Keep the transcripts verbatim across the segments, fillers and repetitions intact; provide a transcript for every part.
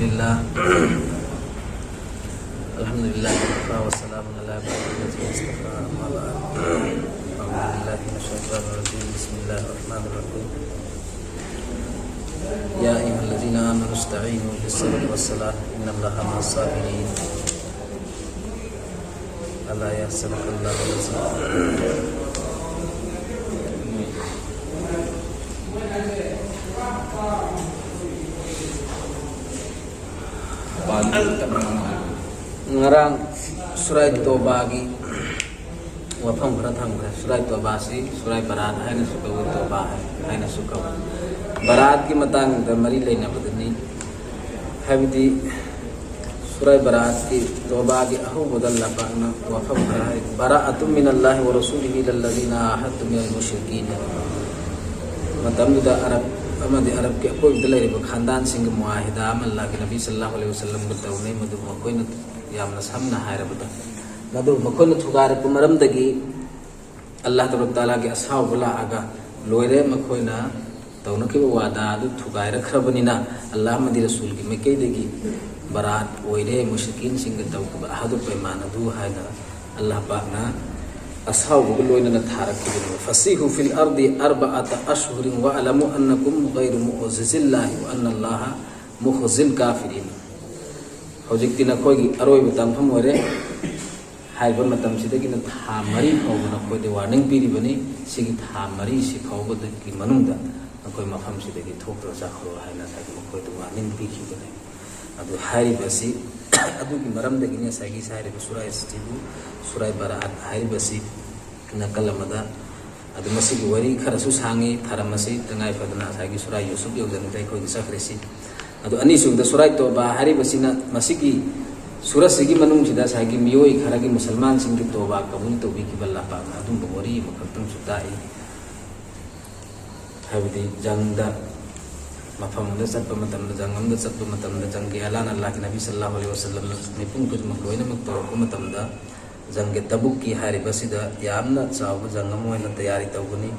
الله. الحمد لله وكفى وسلام على عباده الذين اصطفى، أما بعد. أعوذ بالله من الشيطان الرجيم. بسم الله الرحمن الرحيم. يا أيها الذين آمنوا استعينوا بالصبر والصلاة إن الله مع الصابرين. ألا يحسبك الله نسيا. Ngarang Surai Tobagi wafam khara thangkhre. Surai Tobasi Surai Barat haina sukawi, Toba haina sukawi. Barat ki matang da mari leina badani. Habidi Surai Barat ki Tobagi ahu bodal lapakna wafam khara hai. Bara'atun minallahi wa rasulihi ila alladhina ahadtum minal mushrikin. Matamda Arab amadi Arab ki akoi da leiriba khandan sing muahida amal lagi Nabi sallallahu alaihi wasallam ga taunai madu makoina yamna samna hairabada. Madu makoina thugaira kumaram dagi Allah Tabaraka Ta'ala ki asau bala aga loire makoina tauna ki wada du thugaira khrabanina Allah amadi Rasul ki makai dagi barat oire mushrikin sing ga tau ka ahadu paimana du haina Allah Pakna asau bu loina na tharak ki. Fasihu fil ardi arba'ata ashhurin wa alamu annakum ghayru mu'jizillahi wa anna Allah mukhzil kafirin. Hojik tina koi ki aroi batang pam ore. Haiba matam sida ki na tha mari phau na koi de warning piri bani. Sigi tha mari si phau ba de ki manung da. Na koi mafam sida ki thok to sa khoro hai na sa ki koi de warning piri bani. Adu hairibasi adu ki maram da ki na sa ki sa hairiba Surai Stibu Surai Barat hairibasi na kalamada. Adu masigi wari khara su sangi thara masi tangai fadana sa ki Surai Yusuf yau jani tai koi ki sakre si. Adu ani sung da Surai Toba hairibasi na masigi Sura sigi manung sida sa ki miyoi khara ki Musalman sing ki Toba kabul to bi ki balla pa na adum ba wari makam tung sutai. Habidi jangda mafam da satpa matam da jangam da satpa matam da jang ki alan Allah ki Nabi sallallahu alaihi wasallam mipung kut mak loina mak to ko matam da jang ki Tabuk ki hairibasi da yamna sau jangam oina tayari tau ni.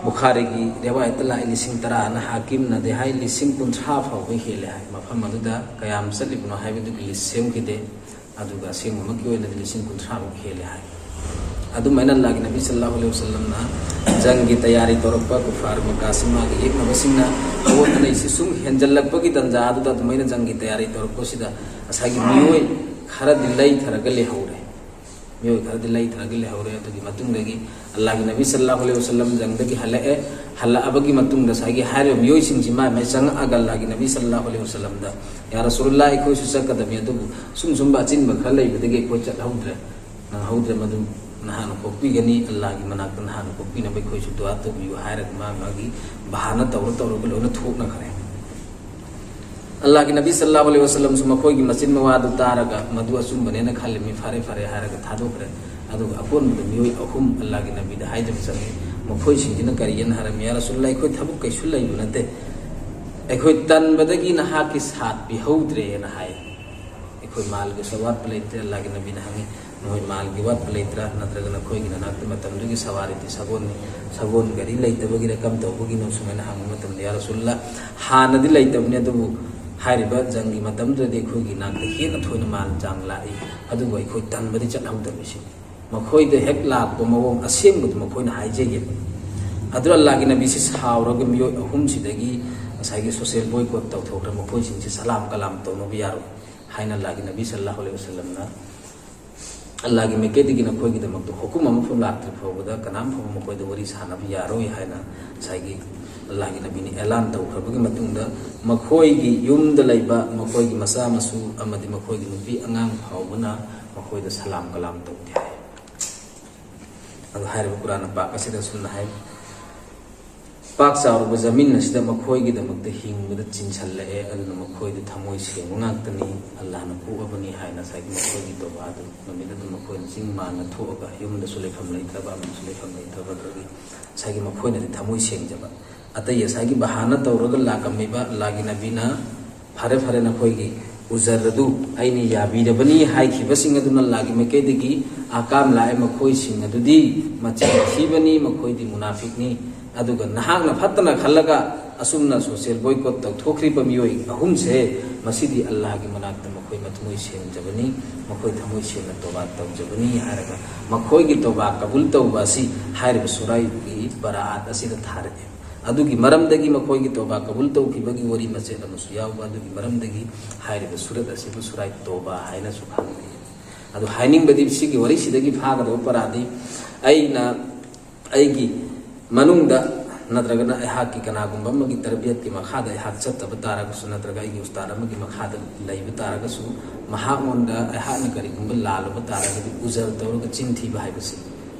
ꯕꯨꯈꯥꯔꯤꯒꯤ ꯔꯦꯋꯥꯌꯠꯇ ꯂꯥꯛꯏ, ꯂꯤꯁꯤꯡ ꯇꯔꯥꯅ, ꯍꯥꯀꯤꯝꯅꯗꯤ ꯍꯥꯏ ꯂꯤꯁꯤꯡ ꯀꯨꯟꯊ꯭ꯔꯥ ꯐꯥꯎꯕ ꯍꯦꯜꯂꯦ ꯍꯥꯏ꯫ ꯃꯐꯝ ꯑꯗꯨꯗ ꯀꯌꯥꯝ ꯆꯠꯂꯤꯕꯅꯣ ꯍꯥꯏꯕꯗꯨꯒꯤ ꯂꯤꯁ ꯁꯦꯝꯈꯤꯗꯦ, ꯑꯗꯨꯒ ꯑꯁꯦꯡꯕꯃꯛꯀꯤ ꯑꯣꯏꯅꯗꯤ ꯂꯤꯁꯤꯡ ꯀꯨꯟꯊ꯭ꯔꯥꯃꯨꯛ ꯍꯦꯜꯂꯦ ꯍꯥꯏ꯫ ꯑꯗꯨꯃꯥꯏꯅ ꯑꯜꯂꯥꯍꯒꯤ ꯅꯕꯤ ꯁꯜꯂꯜꯂꯥꯍꯨ ꯑꯂꯩꯍꯤ ꯋꯥꯁꯜꯂꯝꯅ ꯖꯪꯒꯤ ꯇꯌꯥꯔꯤ ꯇꯧꯔꯛꯄ, ꯀꯨꯐꯥꯔ ꯃꯀꯥꯁꯤ ꯃꯥꯒꯤ ꯌꯦꯛꯅꯕꯁꯤꯡꯅ ꯑꯋꯣꯠ ꯑꯅꯩꯁꯤ ꯁꯨꯝ ꯍꯦꯟꯖꯜꯂꯛꯄꯒꯤ ꯇꯟꯖꯥ ꯑꯗꯨꯗ ꯑꯗꯨꯃꯥꯏꯅ ꯖꯪꯒꯤ ꯇꯌꯥꯔꯤ ꯇꯧꯔꯛꯄꯁꯤꯗ ꯉꯁꯥꯏꯒꯤ ꯃꯤꯑꯣꯏ ꯈꯔꯗꯤ ꯂꯩꯊꯔꯒ ꯂꯩꯍꯧꯔꯦ꯫ ꯃꯤꯑꯣꯏ ꯈꯔꯗꯤ ꯂꯩꯊꯔꯒ ꯂꯩꯍꯧꯔꯦ꯫ ꯑꯗꯨꯒꯤ ꯃꯇꯨꯡꯗꯒꯤ ꯑꯜꯂꯥꯍꯒꯤ ꯅꯕꯤ ꯁꯜꯂꯜꯂꯥꯍꯨ ꯑꯂꯩꯍꯤ ꯋꯥꯁꯜꯂꯝ ꯖꯪꯗꯒꯤ ꯍꯜꯂꯛꯑꯦ꯫ ꯍꯜꯂꯛꯑꯕꯒꯤ ꯃꯇꯨꯡꯗ ꯉꯁꯥꯏꯒꯤ ꯍꯥꯏꯔꯤꯕ ꯃꯤꯑꯣꯏꯁꯤꯡꯁꯤ ꯃꯥꯏ ꯃꯥꯏ ꯆꯪꯉꯛꯑꯒ ꯑꯜꯂꯥꯍꯒꯤ ꯅꯕꯤ ꯁꯜꯂꯜꯂꯥꯍꯨ ꯑꯂꯩꯍꯤ ꯋꯥꯁꯜꯂꯝꯗ, "ꯌꯥ ꯔꯁꯨꯂꯨꯜꯂꯥꯍ, ꯑꯩꯈꯣꯏꯁꯨ ꯆꯠꯀꯗꯕꯅꯤ, ꯑꯗꯨꯕꯨ ꯁꯨꯝ ꯁꯨꯝꯕ ꯑꯆꯤꯟꯕ ꯈꯔ ꯂꯩꯕꯗꯒꯤ ꯑꯩꯈꯣꯏ ꯆꯠꯍꯧꯗ꯭ꯔꯦ, ꯅꯪꯍꯧꯗ꯭ꯔꯦ, ꯃꯗꯨ ꯅꯍꯥꯛꯅ ꯀꯣꯛꯄꯤꯒꯅꯤ, ꯑꯜꯂꯥꯍꯒꯤ ꯃꯅꯥꯛꯇ ꯅꯍꯥꯛꯅ ꯀꯣꯛꯄꯤꯅꯕ ꯑꯩꯈꯣꯏꯁꯨ ꯗꯨꯋꯥ ꯇꯧꯕꯤꯌꯨ" ꯍꯥꯏꯔꯒ ꯃꯥ ꯃꯥꯒꯤ ꯕꯍꯥꯅ ꯇꯧꯔ ꯇꯧꯔꯒ ꯂꯣꯏꯅ ꯊꯣꯛꯅꯈ꯭ꯔꯦ꯫ ꯑꯜꯂꯥꯍꯒꯤ ꯅꯕꯤ ꯁꯜꯂꯜꯂꯥꯍꯨ ꯑꯂꯩꯍꯤ ꯋꯥꯁꯜꯂꯝꯁꯨ ꯃꯈꯣꯏꯒꯤ ꯃꯆꯤꯟ ꯃꯋꯥꯗꯨ ꯇꯥꯔꯒ ꯃꯗꯨ ꯑꯆꯨꯝꯕꯅꯦꯅ ꯈꯜꯂꯤꯃꯤ, ꯐꯔꯦ ꯐꯔꯦ ꯍꯥꯏꯔꯒ ꯊꯥꯗꯣꯛꯈ꯭ꯔꯦ꯫ ꯑꯗꯨꯒ ꯑꯀꯣꯟꯕꯗ ꯃꯤꯑꯣꯏ ꯑꯍꯨꯝ ꯑꯜꯂꯥꯍꯒꯤ ꯅꯕꯤꯗ ꯍꯥꯏꯗꯕ ꯆꯪꯉꯤ꯫ ꯃꯈꯣꯏꯁꯤꯡꯁꯤꯅ ꯀꯔꯤꯅ ꯍꯥꯏꯔꯝꯃꯤ? "ꯌꯥ ꯔꯁꯨꯂꯨꯜꯂꯥꯍ, ꯑꯩꯈꯣꯏ ꯊꯕꯛ ꯀꯩꯁꯨ ꯂꯩꯕ ꯅꯠꯇꯦ, ꯑꯩꯈꯣꯏ ꯇꯟꯕꯗꯒꯤ ꯅꯍꯥꯛꯀꯤ ꯁꯥꯠ ꯄꯤꯍꯧꯗ꯭ꯔꯦꯅ" ꯍꯥꯏ꯫ "ꯑꯩꯈꯣꯏ ꯃꯥꯜꯒꯤꯁꯨ ꯑꯋꯥꯠꯄ ꯂꯩꯇ꯭ꯔꯦ"꯫ ꯑꯜꯂꯥꯍꯒꯤ ꯅꯕꯤꯅ ꯍꯪꯉꯤ, "ꯅꯈꯣꯏ ꯃꯥꯜꯒꯤ ꯑꯋꯥꯠꯄ ꯂꯩꯇ꯭ꯔꯥ? ꯅꯠꯇ꯭ꯔꯒ ꯅꯈꯣꯏꯒꯤ ꯅꯅꯥꯛꯇ ꯃꯇꯝꯗꯨꯒꯤ ꯁꯋꯥꯔꯤꯗꯤ ꯁꯒꯣꯜꯅꯤ, ꯁꯒꯣꯜ ꯒꯥꯔꯤ ꯂꯩꯇꯕꯒꯤꯔ ꯀꯝ ꯇꯧꯕꯒꯤꯅꯣ?" ꯁꯨꯃꯥꯏꯅ ꯍꯪꯕ ꯃꯇꯝꯗ, "ꯌꯥ ꯔꯁꯨꯂꯨꯜꯂꯥꯍ, ꯍꯥꯟꯅꯗꯤ ꯂꯩꯇꯕꯅꯤ, ꯑꯗꯨꯕꯨ ꯍꯥꯏꯔꯤꯕ ꯖꯪꯒꯤ ꯃꯇꯝꯗꯨꯗꯗꯤ ꯑꯩꯈꯣꯏꯒꯤ ꯅꯥꯛꯇ ꯍꯦꯟꯅ ꯊꯣꯏꯅ ꯃꯥꯜ ꯆꯥꯡ ꯂꯥꯛꯏ, ꯑꯗꯨꯕꯨ ꯑꯩꯈꯣꯏ ꯇꯟꯕꯗꯤ ꯆꯠꯍꯧꯗꯕꯅꯤ"꯫ ꯁꯤ ꯃꯈꯣꯏꯗ ꯍꯦꯛ ꯂꯥꯛꯄ ꯃꯑꯣꯡ ꯑꯁꯦꯡꯕꯗꯨ ꯃꯈꯣꯏꯅ ꯍꯥꯏꯖꯒꯦ꯫ ꯑꯗꯨ ꯑꯜꯂꯥꯍꯒꯤ ꯅꯕꯤꯁꯤ ꯁꯥꯎꯔꯒ ꯃꯤꯑꯣꯏ ꯑꯍꯨꯝꯁꯤꯗꯒꯤ ꯉꯁꯥꯏꯒꯤ ꯁꯣꯁꯤꯌꯦꯜ ꯕꯣꯏꯀꯣꯠ ꯇꯧꯊꯣꯛꯈ꯭ꯔꯦ, ꯃꯈꯣꯏꯁꯤꯡꯁꯤ ꯁꯂꯥꯝ ꯀꯂꯥꯝ ꯇꯧꯅꯕ ꯌꯥꯔꯣꯏ ꯍꯥꯏꯅ ꯑꯜꯂꯥꯍꯒꯤ ꯅꯕꯤ ꯁꯜꯂꯜꯂꯥꯍꯨ ꯑꯂꯩꯍꯤ ꯋꯥꯁꯜꯂꯝꯅ ꯑꯜꯂꯥꯍꯒꯤ ꯃꯥꯏꯀꯩꯗꯒꯤ ꯅꯈꯣꯏꯒꯤꯗꯃꯛꯇ ꯍꯨꯀꯨꯝ ꯑꯃꯐꯥꯎ ꯂꯥꯛꯇ꯭ꯔꯤ ꯐꯥꯎꯕꯗ ꯀꯅꯥꯝ ꯐꯥꯎꯕ ꯃꯈꯣꯏꯗ ꯋꯥꯔꯤ ꯁꯥꯟꯅꯕ ꯌꯥꯔꯣꯏ ꯍꯥꯏꯅ ꯉꯁꯥꯏꯒꯤ ꯑꯜꯂꯥꯍꯒꯤ ꯅꯕꯤꯅ ꯑꯦꯂꯥꯟ ꯇꯧꯈ꯭ꯔꯕꯒꯤ ꯃꯇꯨꯡꯗ, ꯃꯈꯣꯏꯒꯤ ꯌꯨꯝꯗ ꯂꯩꯕ ꯃꯈꯣꯏꯒꯤ ꯃꯆꯥ ꯃꯁꯨ ꯑꯃꯗꯤ ꯃꯈꯣꯏꯒꯤ ꯅꯨꯄꯤ ꯑꯉꯥꯡ ꯐꯥꯎꯕꯅ ꯃꯈꯣꯏꯗ ꯁꯂꯥꯝ ꯀꯂꯥꯝ ꯇꯧꯗꯦ ꯍꯥꯏ꯫ ꯑꯗꯨ ꯍꯥꯏꯔꯤꯕ ꯀꯨꯔꯥꯟ ꯄꯥꯛ ꯑꯁꯤꯗ ꯑꯁꯨꯝꯅ ꯍꯥꯏ, "ꯄꯥꯛ ꯆꯥꯎꯔꯕ ꯖꯃꯤꯟ ꯑꯁꯤꯗ ꯃꯈꯣꯏꯒꯤꯗꯃꯛꯇ ꯍꯤꯡꯕꯗ ꯆꯤꯟꯁꯤꯜꯂꯛꯑꯦ, ꯑꯗꯨꯅ ꯃꯈꯣꯏꯗꯤ ꯊꯃꯣꯏ ꯁꯦꯡꯕ ꯉꯥꯛꯇꯅꯤ, ꯑꯜꯂꯥꯍꯅ ꯄꯣꯛꯑꯕꯅꯤ" ꯍꯥꯏꯅ ꯉꯁꯥꯏꯒꯤ ꯃꯈꯣꯏꯒꯤ ꯇꯣꯕꯥꯗꯨ ꯅꯨꯃꯤꯠ ꯑꯗꯨ ꯃꯈꯣꯏꯅ ꯆꯤꯡ ꯃꯥꯟꯅ ꯊꯣꯛꯑꯒ ꯌꯨꯝꯗꯁꯨ ꯂꯩꯐꯝ ꯂꯩꯇ꯭ꯔꯕ, ꯑꯃꯗꯁꯨ ꯂꯩꯐꯝ ꯂꯩꯇ꯭ꯔꯕ, ꯑꯗꯨꯒꯤ ꯉꯁꯥꯏꯒꯤ ꯃꯈꯣꯏꯅꯗꯤ ꯊꯃꯣꯏ ꯁꯦꯡꯖꯕ꯫ ꯑꯇꯩ ꯉꯁꯥꯏꯒꯤ ꯕꯍꯥꯅ ꯇꯧꯔꯒ ꯂꯥꯛꯂꯝꯃꯤꯕ ꯑꯜꯂꯥꯍꯒꯤ ꯅꯕꯤꯅ, "ꯐꯔꯦ, ꯐꯔꯦ, ꯅꯈꯣꯏꯒꯤ ꯎꯖꯔ ꯑꯗꯨ ꯑꯩꯅ ꯌꯥꯕꯤꯔꯕꯅꯤ" ꯍꯥꯏꯈꯤꯕꯁꯤꯡ ꯑꯗꯨꯅ ꯑꯜꯂꯥꯍꯒꯤ ꯃꯥꯏꯀꯩꯗꯒꯤ ꯑꯍꯀꯥꯝ ꯂꯥꯛꯑꯦ, ꯃꯈꯣꯏꯁꯤꯡ ꯑꯗꯨꯗꯤ ꯃꯆꯤꯟ ꯊꯤꯕꯅꯤ, ꯃꯈꯣꯏꯗꯤ ꯃꯨꯅꯥꯐꯤꯛꯅꯤ, ꯑꯗꯨꯒ ꯅꯍꯥꯛꯅ ꯐꯠꯇꯅ ꯈꯜꯂꯒ ꯑꯁꯨꯝꯅ social boycott ꯇꯧꯊꯣꯛꯈ꯭ꯔꯤꯕ ꯃꯤꯑꯣꯏ ꯑꯍꯨꯝꯁꯦ, ꯃꯁꯤꯗꯤ ꯑꯜꯂꯥꯍꯒꯤ ꯃꯅꯥꯛꯇ ꯃꯈꯣꯏ ꯃꯊꯃꯣꯏ ꯁꯦꯡꯖꯕꯅꯤ, ꯃꯈꯣꯏ ꯊꯃꯣꯏ ꯁꯦꯡꯅ ꯇꯣꯕꯥ ꯇꯧꯖꯕꯅꯤ ꯍꯥꯏꯔꯒ ꯃꯈꯣꯏꯒꯤ ꯇꯣꯕꯥ ꯀꯕꯨꯜ ꯇꯧꯕ ꯑꯁꯤ ꯍꯥꯏꯔꯤꯕ ꯁꯨꯔꯥꯏꯒꯤ ꯕꯔꯥꯑꯠ ꯑꯁꯤꯗ ꯊꯥꯔꯛꯑꯦ꯫ ꯑꯗꯨꯒꯤ ꯃꯔꯝꯗꯒꯤ ꯃꯈꯣꯏꯒꯤ ꯇꯣꯕꯥ ꯀꯕꯨꯜ ꯇꯧꯈꯤꯕꯒꯤ ꯋꯥꯔꯤ ꯃꯆꯦꯠ ꯑꯃꯁꯨ ꯌꯥꯎꯕ ꯑꯗꯨꯒꯤ ꯃꯔꯝꯗꯒꯤ ꯍꯥꯏꯔꯤꯕ ꯁꯨꯔꯠ ꯑꯁꯤꯕꯨ ꯁꯨꯔꯥꯏ ꯇꯣꯕꯥ ꯍꯥꯏꯅꯁꯨ ꯈꯪꯅꯩ꯫ ꯑꯗꯨ ꯍꯥꯏꯅꯤꯡꯕꯗꯤ ꯁꯤꯒꯤ ꯋꯥꯔꯤꯁꯤꯗꯒꯤ ꯐꯥꯒꯗꯕ ꯄꯔꯥꯗꯤ ꯑꯩꯅ ꯑꯩꯒꯤ ꯃꯅꯨꯡꯗ ꯅꯠꯇ꯭ꯔꯒꯅ ꯑꯩꯍꯥꯛꯀꯤ ꯀꯅꯥꯒꯨꯝꯕ ꯑꯃꯒꯤ ꯇꯔꯕꯤꯌꯠꯀꯤ ꯃꯈꯥꯗ ꯑꯩꯍꯥꯛ ꯆꯠꯇꯕ ꯇꯥꯔꯒꯁꯨ, ꯅꯠꯇ꯭ꯔꯒ ꯑꯩꯒꯤ ꯎꯁꯇꯥꯗ ꯑꯃꯒꯤ ꯃꯈꯥꯗ ꯂꯩꯕ ꯇꯥꯔꯒꯁꯨ, ꯃꯍꯥꯛꯉꯣꯟꯗ ꯑꯩꯍꯥꯛꯅ ꯀꯔꯤꯒꯨꯝꯕ ꯂꯥꯜꯂꯨꯕ ꯇꯥꯔꯒꯗꯤ ꯎꯖꯔ ꯇꯧꯔꯒ ꯆꯤꯟ ꯊꯤꯕ ꯍꯥꯏꯕꯁꯤ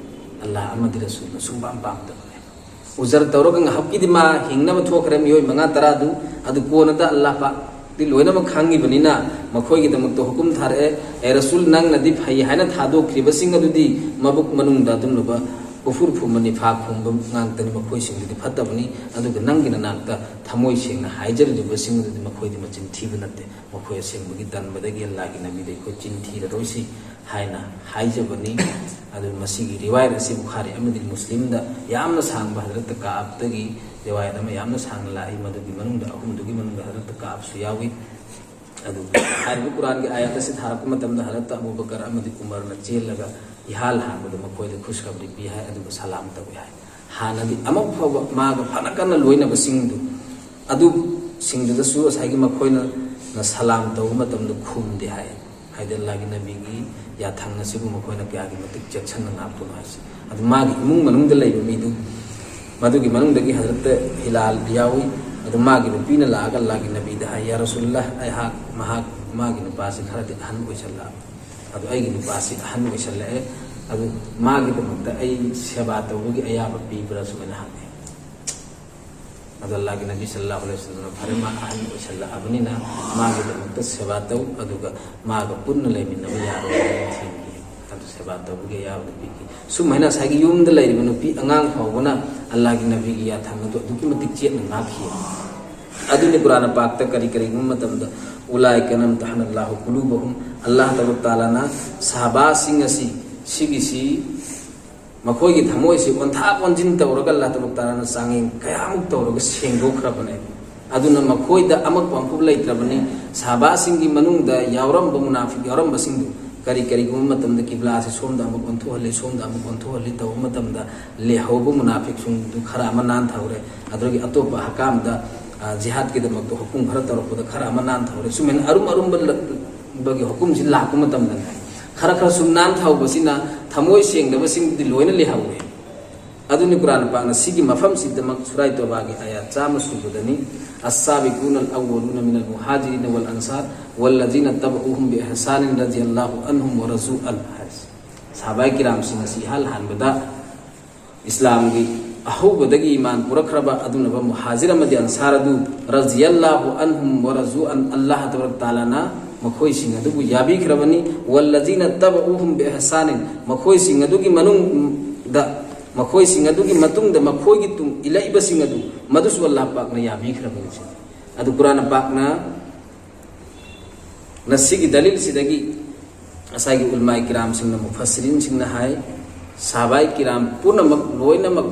ꯑꯜꯂꯥꯍ ꯑꯃꯗꯤ ꯔꯁꯨꯜꯅ ꯁꯨꯡꯄꯥꯝ ꯄꯥꯝꯗꯕꯅꯤ꯫ ꯎꯖꯔ ꯇꯧꯔꯒ ꯉꯥꯏꯍꯥꯛꯀꯤꯗꯤ ꯃꯥ ꯍꯤꯡꯅꯕ ꯊꯣꯛꯈ꯭ꯔꯦ, ꯃꯤꯑꯣꯏ ꯃꯉꯥ ꯇꯔꯥꯗꯨ꯫ ꯑꯗꯨ ꯀꯣꯟꯅꯗ ꯑꯜꯂꯥꯍ ꯄꯥꯛꯇꯤ ꯂꯣꯏꯅꯃꯛ ꯈꯪꯉꯤꯕꯅꯤꯅ ꯃꯈꯣꯏꯒꯤꯗꯃꯛꯇ ꯍꯨꯀꯨꯝ ꯊꯥꯔꯛꯑꯦ, "ꯑꯦ ꯔꯁꯨꯜ, ꯅꯪꯅꯗꯤ ꯐꯩ ꯍꯥꯏꯅ ꯊꯥꯗꯣꯛꯈ꯭ꯔꯤꯕꯁꯤꯡ ꯑꯗꯨꯗꯤ ꯃꯕꯨꯛ ꯃꯅꯨꯡꯗ ꯑꯗꯨꯝꯂꯨꯕ ꯀꯨꯐꯨꯔ ꯐꯨꯝꯕ, ꯅꯤꯐꯥꯛ ꯐꯨꯝꯕ ꯉꯥꯛꯇꯅꯤ, ꯃꯈꯣꯏꯁꯤꯡꯗꯨꯗꯤ ꯐꯠꯇꯕꯅꯤ꯫ ꯑꯗꯨꯒ ꯅꯪꯒꯤ ꯅꯅꯥꯛꯇ ꯊꯃꯣꯏ ꯁꯦꯡꯅ ꯍꯥꯏꯖꯔꯤꯕꯁꯤꯡ ꯑꯗꯨꯗꯤ ꯃꯈꯣꯏꯗꯤ ꯃꯆꯤꯟ ꯊꯤꯕ ꯅꯠꯇꯦ, ꯃꯈꯣꯏ ꯑꯁꯦꯡꯕꯒꯤ ꯇꯟꯕꯗꯒꯤ ꯑꯜꯂꯥꯍꯒꯤ ꯅꯕꯤꯗ ꯑꯩꯈꯣꯏ ꯆꯤꯟ ꯊꯤꯔꯔꯣꯏꯁꯤ" ꯍꯥꯏꯅ ꯍꯥꯏꯖꯕꯅꯤ꯫ ꯑꯗꯨ ꯃꯁꯤꯒꯤ ꯔꯤꯋꯥꯌꯠ ꯑꯁꯤ ꯕꯨꯈꯥꯔꯤ ꯑꯃꯗꯤ ꯃꯨꯁꯂꯤꯝꯗ ꯌꯥꯝꯅ ꯁꯥꯡꯕ ꯍꯖꯔꯠꯇ ꯀꯥꯑꯕꯇꯒꯤ ꯔꯤꯋꯥꯌꯠ ꯑꯃ ꯌꯥꯝꯅ ꯁꯥꯡꯅ ꯂꯥꯛꯏ, ꯃꯗꯨꯒꯤ ꯃꯅꯨꯡꯗ, ꯑꯍꯨꯝꯗꯨꯒꯤ ꯃꯅꯨꯡꯗ ꯍꯖꯔꯠꯇ ꯀꯥꯑꯕꯁꯨ ꯌꯥꯎꯏ꯫ ꯑꯗꯨ ꯍꯥꯏꯔꯤꯕ ꯀꯨꯔꯥꯟꯒꯤ ꯑꯥꯌꯠ ꯑꯁꯤ ꯊꯥꯔꯛꯄ ꯃꯇꯝꯗ ꯍꯖꯔꯠꯇ ꯑꯕꯨ ꯕꯀꯔ ꯑꯃꯗꯤ ꯎꯃꯔꯅ ꯆꯦꯜꯂꯒ ꯏꯍꯥꯟ ꯍꯥꯟꯕꯗ ꯃꯈꯣꯏꯗ ꯈꯨꯁꯈꯕꯔꯤ ꯄꯤ ꯍꯥꯏ, ꯑꯗꯨꯒ ꯁꯂꯥꯝ ꯇꯧꯏ ꯍꯥꯏ꯫ ꯍꯥꯟꯅꯗꯤ ꯑꯃꯨꯛ ꯐꯥꯎꯕ ꯃꯥꯒ ꯐꯅ ꯀꯟꯅ ꯂꯣꯏꯅꯕꯁꯤꯡꯗꯨ, ꯑꯗꯨꯁꯤꯡꯗꯨꯗꯁꯨ ꯉꯁꯥꯏꯒꯤ ꯃꯈꯣꯏꯅ ꯁꯂꯥꯝ ꯇꯧꯕ ꯃꯇꯝꯗ ꯈꯨꯝꯗꯦ ꯍꯥꯏ꯫ ꯍꯥꯏꯗꯤ ꯑꯜꯂꯥꯍꯒꯤ ꯅꯕꯤꯒꯤ ꯌꯥꯊꯪ ꯑꯁꯤꯕꯨ ꯃꯈꯣꯏꯅ ꯀꯌꯥꯒꯤ ꯃꯇꯤꯛ ꯆꯦꯛꯁꯤꯟꯅ ꯉꯥꯛꯄꯅꯣ ꯍꯥꯏꯁꯦ꯫ ꯑꯗꯨ ꯃꯥꯒꯤ ꯏꯃꯨꯡ ꯃꯅꯨꯡꯗ ꯂꯩꯕ ꯃꯤꯗꯨ, ꯃꯗꯨꯒꯤ ꯃꯅꯨꯡꯗꯒꯤ ꯍꯖꯔꯠꯇ ꯍꯤꯂꯥꯜ ꯌꯥꯎꯏ꯫ ꯑꯗꯨ ꯃꯥꯒꯤ ꯅꯨꯄꯤꯅ ꯂꯥꯛꯑꯒ ꯑꯜꯂꯥꯍꯒꯤ ꯅꯕꯤꯗ ꯍꯥꯏ, "ꯌꯥ ꯔꯁꯨꯜꯂꯥꯍ, ꯑꯩꯍꯥꯛ, ꯃꯍꯥꯛ, ꯃꯥꯒꯤ ꯅꯨꯄꯥꯁꯤ ꯈꯔꯗꯤ ꯑꯍꯟ ꯑꯣꯏꯁꯜꯂꯛꯑꯕ꯫ ꯑꯗꯨ ꯑꯩꯒꯤ ꯅꯨꯄꯥꯁꯤ ꯑꯍꯟ ꯑꯣꯏꯁꯜꯂꯛꯑꯦ, ꯑꯗꯨ ꯃꯥꯒꯤꯗꯃꯛꯇ ꯑꯩ ꯁꯦꯕꯥ ꯇꯧꯕꯒꯤ ꯑꯌꯥꯕ ꯄꯤꯕ꯭ꯔꯥ?" ꯁꯨꯃꯥꯏꯅ ꯍꯪꯉꯦ꯫ ꯑꯗꯣ ꯑꯜꯂꯥꯍꯒꯤ ꯅꯕꯤ ꯁꯜꯂꯜꯂꯥꯍꯨ ꯑꯂꯩꯍꯤ ꯋꯁꯜꯂꯝꯅ, "ꯐꯔꯦ, ꯃꯥ ꯑꯍꯟ ꯑꯣꯏꯁꯜꯂꯛꯑꯕꯅꯤꯅ ꯃꯥꯒꯤꯗꯃꯛꯇ ꯁꯦꯕꯥ ꯇꯧ, ꯑꯗꯨꯒ ꯃꯥꯒ ꯄꯨꯟꯅ ꯂꯩꯃꯤꯟꯅꯕ ꯌꯥꯔꯣꯏ" ꯍꯥꯏꯅ ꯊꯤꯡꯈꯤ꯫ ꯑꯗꯨ ꯁꯦꯕꯥ ꯇꯧꯕꯒꯤ ꯑꯌꯥꯕꯗꯨ ꯄꯤꯈꯤ꯫ ꯁꯨꯝ ꯍꯥꯏꯅ ꯉꯁꯥꯏꯒꯤ ꯌꯨꯝꯗ ꯂꯩꯔꯤꯕ ꯅꯨꯄꯤ ꯑꯉꯥꯡ ꯐꯥꯎꯕꯅ ꯑꯜꯂꯥꯍꯒꯤ ꯅꯕꯤꯒꯤ ꯌꯥꯊꯪ ꯑꯗꯨ ꯑꯗꯨꯛꯀꯤ ꯃꯇꯤꯛ ꯆꯦꯠꯅ ꯉꯥꯛꯈꯤ꯫ ꯑꯗꯨꯅꯤ ꯀꯨꯔꯥꯟ ꯄꯥꯛꯇ ꯀꯔꯤ ꯀꯔꯤꯒꯨꯝꯕ ꯃꯇꯝꯗ "ꯎꯂꯥꯏꯀ ꯅꯝꯇꯍꯅꯜꯂꯥꯍꯨ ꯀꯨꯂꯨꯕꯍꯨꯝ", ꯑꯜꯂꯥꯍ ꯇꯕꯥꯔꯛ ꯇꯥꯂꯥꯅ ꯁꯍꯥꯕꯥꯁꯤꯡ ꯑꯁꯤ, ꯁꯤꯒꯤꯁꯤ ꯃꯈꯣꯏꯒꯤ ꯊꯃꯣꯏꯁꯤ ꯑꯣꯟꯊꯥ ꯑꯣꯟꯁꯤꯟ ꯇꯧꯔꯒ ꯑꯜꯂꯥꯍ ꯇꯕꯥꯔꯛ ꯇꯥꯂꯥꯅ ꯆꯥꯡꯌꯦꯡ ꯀꯌꯥꯃꯨꯛ ꯇꯧꯔꯒ ꯁꯦꯡꯗꯣꯛꯈ꯭ꯔꯕꯅꯦ꯫ ꯑꯗꯨꯅ ꯃꯈꯣꯏꯗ ꯑꯃꯛꯄ ꯑꯃꯐꯥꯎ ꯂꯩꯇ꯭ꯔꯕꯅꯤ꯫ ꯁꯍꯥꯕꯥꯁꯤꯡꯒꯤ ꯃꯅꯨꯡꯗ ꯌꯥꯎꯔꯝꯕ ꯃꯨꯅꯥꯐꯤꯛ ꯌꯥꯎꯔꯝꯕꯁꯤꯡꯗꯨ ꯀꯔꯤ ꯀꯔꯤꯒꯨꯝꯕ ꯃꯇꯝꯗ ꯀꯤꯕ꯭ꯂꯥꯁꯤ ꯁꯣꯝꯗ ꯑꯃꯨꯛ ꯑꯣꯟꯊꯣꯛꯍꯜꯂꯤ, ꯁꯣꯝꯗ ꯑꯃꯨꯛ ꯑꯣꯟꯊꯣꯛꯍꯜꯂꯤ ꯇꯧꯕ ꯃꯇꯝꯗ ꯂꯩꯍꯧꯕ ꯃꯨꯅꯥꯐꯤꯛꯁꯤꯡꯗꯨ ꯈꯔ ꯑꯃ ꯅꯥꯟꯊꯍꯧꯔꯦ꯫ ꯑꯗꯨꯗꯒꯤ ꯑꯇꯣꯞꯄ ꯍꯀꯥꯝꯗ, ꯑ, ꯖꯤꯍꯥꯗꯀꯤꯗꯃꯛꯇ ꯍꯨꯀꯨꯝ ꯈꯔ ꯇꯧꯔꯛꯄꯗ ꯈꯔ ꯑꯃ ꯅꯥꯟꯊꯍꯧꯔꯦ꯫ ꯁꯨꯃꯥꯏꯅ ꯑꯔꯨꯝ ꯑꯔꯨꯝꯕ ꯂ-, ꯕꯒꯤ ꯍꯨꯀꯨꯝꯁꯤ ꯂꯥꯛꯄ ꯃꯇꯝꯗꯅꯦ, ꯈꯔ ꯈꯔ ꯁꯨꯝ ꯅꯥꯟꯊꯍꯧꯕꯁꯤꯅ ꯊꯃꯣꯏ ꯁꯦꯡꯗꯕꯁꯤꯡꯗꯨꯗꯤ ꯂꯣꯏꯅ ꯂꯩꯍꯧꯔꯦ꯫ ꯑꯗꯨꯅꯤ ꯀꯨꯔꯥꯟ ꯄꯥꯛꯅ ꯁꯤꯒꯤ ꯃꯐꯝꯁꯤꯗꯃꯛ ꯁꯨꯔꯥꯏ ꯇꯣꯕꯥꯒꯤ ꯑꯥꯌꯥꯠ ꯆꯥꯝꯃ ꯁꯨꯕꯗꯅꯤ, "ꯑꯁꯁꯥꯕꯤꯀꯨꯅ ꯑꯜ ꯑꯋ꯭ꯋꯂꯨꯅ ꯃꯤꯅꯜ ꯃꯨꯍꯥꯖꯤꯔꯤꯅ ꯋꯜ ꯑꯟꯁꯥꯔ ꯋꯜꯂꯖꯤꯅ ꯇꯕꯎꯍꯨꯝ ꯕꯤ ꯏꯍꯁꯥꯅꯤꯟ ꯔꯗꯤꯌꯜꯂꯥꯍꯨ ꯑꯟꯍꯨꯝ ꯋꯔꯖꯨ ꯑꯟ" ꯍꯥꯏꯁꯦ꯫ ꯁꯍꯥꯕꯥꯏ ꯀꯤꯔꯥꯝꯁꯤꯡ ꯑꯁꯤ ꯏꯍꯥꯟ ꯍꯥꯟꯕꯗ ꯏꯁꯂꯥꯝꯒꯤ ꯑꯍꯧꯕꯗꯒꯤ ꯏꯃꯥꯟ ꯄꯨꯔꯛꯈ꯭ꯔꯕ ꯑꯗꯨꯅꯕ ꯃꯨꯍꯥꯖꯤꯔ ꯑꯃꯗꯤ ꯑꯟꯁꯥꯔ ꯑꯗꯨ ꯔꯖꯤꯌꯜꯂꯥꯍꯨ ꯑꯟꯍꯨꯝ ꯋꯔꯖꯨ ꯑꯟ, ꯑꯜꯂꯥꯍ ꯇꯕꯥꯔꯛ ꯇꯥꯂꯥꯅ ꯃꯈꯣꯏꯁꯤꯡ ꯑꯗꯨꯕꯨ ꯌꯥꯕꯤꯈ꯭ꯔꯕꯅꯤ꯫ ꯋꯜꯂꯖꯤꯅ ꯇꯕꯎꯍꯨꯝ ꯕꯤ ꯏꯍꯁꯥꯅꯤꯟ, ꯃꯈꯣꯏꯁꯤꯡ ꯑꯗꯨꯒꯤ ꯃꯅꯨꯡꯗ, ꯃꯈꯣꯏꯁꯤꯡ ꯑꯗꯨꯒꯤ ꯃꯇꯨꯡꯗ ꯃꯈꯣꯏꯒꯤ ꯇꯨꯡ ꯏꯜꯂꯛꯏꯕꯁꯤꯡ ꯑꯗꯨ ꯃꯗꯨꯁꯨ ꯑꯜꯂꯥꯍ ꯄꯥꯛꯅ ꯌꯥꯕꯤꯈ꯭ꯔꯕꯅꯤ꯫ ꯑꯗꯨ ꯀꯨꯔꯥꯟ ꯄꯥꯛꯅ ꯉꯁꯤꯒꯤ ꯗꯂꯤꯜꯁꯤꯗꯒꯤ ꯉꯁꯥꯏꯒꯤ ꯎꯂꯃꯥꯏ ꯀꯤꯔꯥꯝꯁꯤꯡꯅ, ꯃꯨꯐꯁꯤꯔꯤꯟꯁꯤꯡꯅ ꯍꯥꯏ, ꯁꯍꯥꯕꯥꯏ ꯀꯤꯔꯥꯝ ꯄꯨꯝꯅꯃꯛ ꯂꯣꯏꯅꯃꯛ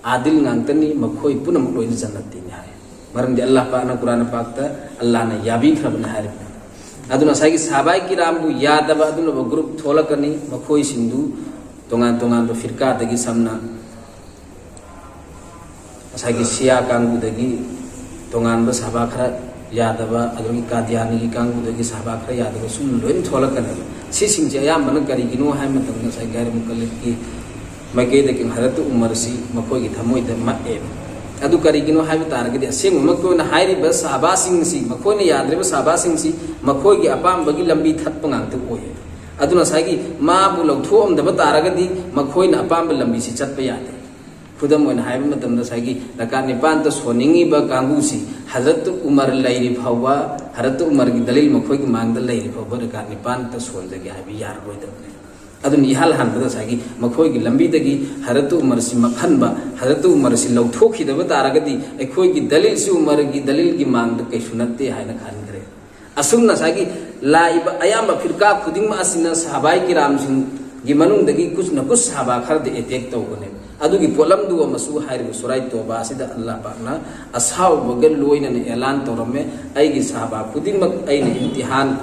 ꯑꯥꯗꯤꯜ ꯉꯥꯛꯇꯅꯤ, ꯃꯈꯣꯏ ꯄꯨꯝꯅꯃꯛ ꯂꯣꯏꯅ ꯖꯟꯅꯠꯇꯤꯅꯤ ꯍꯥꯏ꯫ ꯃꯔꯝꯗꯤ ꯑꯜꯂꯥꯍ ꯄꯥꯛꯅ ꯀꯨꯔꯥꯟ ꯄꯥꯛꯇ ꯑꯜꯂꯥꯍꯅ ꯌꯥꯕꯤꯈ꯭ꯔꯕꯅꯤ ꯍꯥꯏꯔꯤꯕꯅꯤ꯫ ꯑꯗꯨꯅ ꯉꯁꯥꯏꯒꯤ ꯁꯍꯥꯕꯥꯏ ꯀꯤꯔꯥꯝꯕꯨ ꯌꯥꯗꯕ ꯑꯗꯨꯒꯨꯝꯂꯕ ꯒ꯭ꯔꯨꯞ ꯊꯣꯛꯂꯛꯀꯅꯤ, ꯃꯈꯣꯏꯁꯤꯡꯗꯨ ꯇꯣꯉꯥꯟ ꯇꯣꯉꯥꯟꯕ ꯐꯤꯔꯀꯥꯗꯒꯤ, ꯁꯝꯅ ꯉꯁꯥꯏꯒꯤ ꯁꯤꯌꯥ ꯀꯥꯡꯕꯨꯗꯒꯤ ꯇꯣꯉꯥꯟꯕ ꯁꯍꯥꯕꯥ ꯈꯔ ꯌꯥꯗꯕ, ꯑꯗꯨꯗꯒꯤ ꯀꯥꯗꯤꯌꯥꯅꯤꯒꯤ ꯀꯥꯡꯕꯨꯗꯒꯤ ꯁꯍꯥꯕꯥ ꯈꯔ ꯌꯥꯗꯕ, ꯁꯨꯝ ꯂꯣꯏꯅ ꯊꯣꯛꯂꯛꯀꯅꯦꯕ꯫ ꯁꯤꯁꯤꯡꯁꯦ ꯑꯌꯥꯝꯕꯅ ꯀꯔꯤꯒꯤꯅꯣ ꯍꯥꯏꯕ ꯃꯇꯝꯗ ꯉꯁꯥꯏ ꯒꯥꯏꯔ ꯃꯨꯀꯜꯂꯤꯗꯀꯤ ꯃꯥꯏꯀꯩꯗꯒꯤ ꯍꯖꯔꯠ ꯎꯃꯔꯁꯤ ꯃꯈꯣꯏꯒꯤ ꯊꯃꯣꯏꯗ ꯃꯛꯑꯦꯕ꯫ ꯑꯗꯨ ꯀꯔꯤꯒꯤꯅꯣ ꯍꯥꯏꯕ ꯇꯥꯔꯒꯗꯤ ꯑꯁꯦꯡꯕꯃꯛꯀꯤ ꯑꯣꯏꯅ ꯍꯥꯏꯔꯤꯕ ꯁꯍꯥꯕꯥꯁꯤꯡꯁꯤ, ꯃꯈꯣꯏꯅ ꯌꯥꯗ꯭ꯔꯤꯕ ꯁꯍꯥꯕꯥꯁꯤꯡꯁꯤ ꯃꯈꯣꯏꯒꯤ ꯑꯄꯥꯝꯕꯒꯤ ꯂꯝꯕꯤ ꯊꯠꯄ ꯉꯥꯛꯇ ꯑꯣꯏꯌꯦ꯫ ꯑꯗꯨꯅ ꯉꯁꯥꯏꯒꯤ ꯃꯥꯕꯨ ꯂꯧꯊꯣꯛꯑꯝꯗꯕ ꯇꯥꯔꯒꯗꯤ ꯃꯈꯣꯏꯅ ꯑꯄꯥꯝꯕ ꯂꯝꯕꯤꯁꯤ ꯆꯠꯄ ꯌꯥꯗꯦ꯫ ꯈꯨꯗꯝ ꯑꯣꯏꯅ ꯍꯥꯏꯕ ꯃꯇꯝꯗ ꯉꯁꯥꯏꯒꯤ ꯔꯀꯥꯠ ꯅꯤꯄꯥꯟꯇ ꯁꯣꯟꯅꯤꯡꯉꯤꯕ ꯀꯥꯡꯕꯨꯁꯤ ꯍꯖꯔꯠ ꯎꯃꯔ ꯂꯩꯔꯤ ꯐꯥꯎꯕ, ꯍꯖꯔꯠ ꯎꯃꯔꯒꯤ ꯗꯂꯤꯜ ꯃꯈꯣꯏꯒꯤ ꯃꯥꯡꯗ ꯂꯩꯔꯤ ꯐꯥꯎꯕ ꯔꯀꯥꯠ ꯅꯤꯄꯥꯟꯇ ꯁꯣꯟꯖꯒꯦ ꯍꯥꯏꯕ ꯌꯥꯔꯔꯣꯏꯗꯕꯅꯤ꯫ ꯑꯗꯨꯅ ꯏꯍꯥꯟ ꯍꯥꯟꯕꯗ ꯉꯁꯥꯏꯒꯤ ꯃꯈꯣꯏꯒꯤ ꯂꯝꯕꯤꯗꯒꯤ ꯍꯖꯔꯠ ꯎꯃꯔꯁꯤ ꯃꯛꯍꯟꯕ, ꯍꯖꯔꯠ ꯎꯃꯔꯁꯤ ꯂꯧꯊꯣꯛꯈꯤꯗꯕ ꯇꯥꯔꯒꯗꯤ ꯑꯩꯈꯣꯏꯒꯤ ꯗꯂꯤꯜꯁꯤ ꯎꯃꯔꯒꯤ ꯗꯂꯤꯜꯒꯤ ꯃꯥꯡꯗ ꯀꯩꯁꯨ ꯅꯠꯇꯦ ꯍꯥꯏꯅ ꯈꯟꯈ꯭ꯔꯦ꯫ ꯑꯁꯨꯝꯅ ꯉꯁꯥꯏꯒꯤ ꯂꯥꯛꯏꯕ ꯑꯌꯥꯝꯕ ꯐꯤꯔꯀꯥ ꯈꯨꯗꯤꯡꯃꯛ ꯑꯁꯤꯅ ꯁꯍꯥꯕꯥꯏ ꯀꯤꯔꯥꯝꯁꯤꯡ ꯒꯤ ꯃꯅꯨꯡꯗꯒꯤ ꯀꯨꯁꯅ ꯀꯨꯁ ꯁꯥꯕꯥ ꯈꯔꯗꯤ ꯑꯦꯇꯦꯛ ꯇꯧꯕꯅꯦꯕ꯫ ꯑꯗꯨꯒꯤ ꯄꯣꯠꯂꯝꯗꯨ ꯑꯃꯁꯨ ꯍꯥꯏꯔꯤꯕ ꯁꯨꯔꯥꯏ ꯇꯣꯕꯥ ꯑꯁꯤꯗ ꯑꯜꯂꯥꯍ ꯄꯥꯛꯅ ꯑꯁꯥꯎꯕꯒ ꯂꯣꯏꯅꯅ ꯑꯦꯂꯥꯟ ꯇꯧꯔꯝꯃꯦ, "ꯑꯩꯒꯤ ꯁꯥꯕꯥ ꯈꯨꯗꯤꯡꯃꯛ ꯑꯩꯅ ꯏꯝꯇꯤꯍꯥꯟ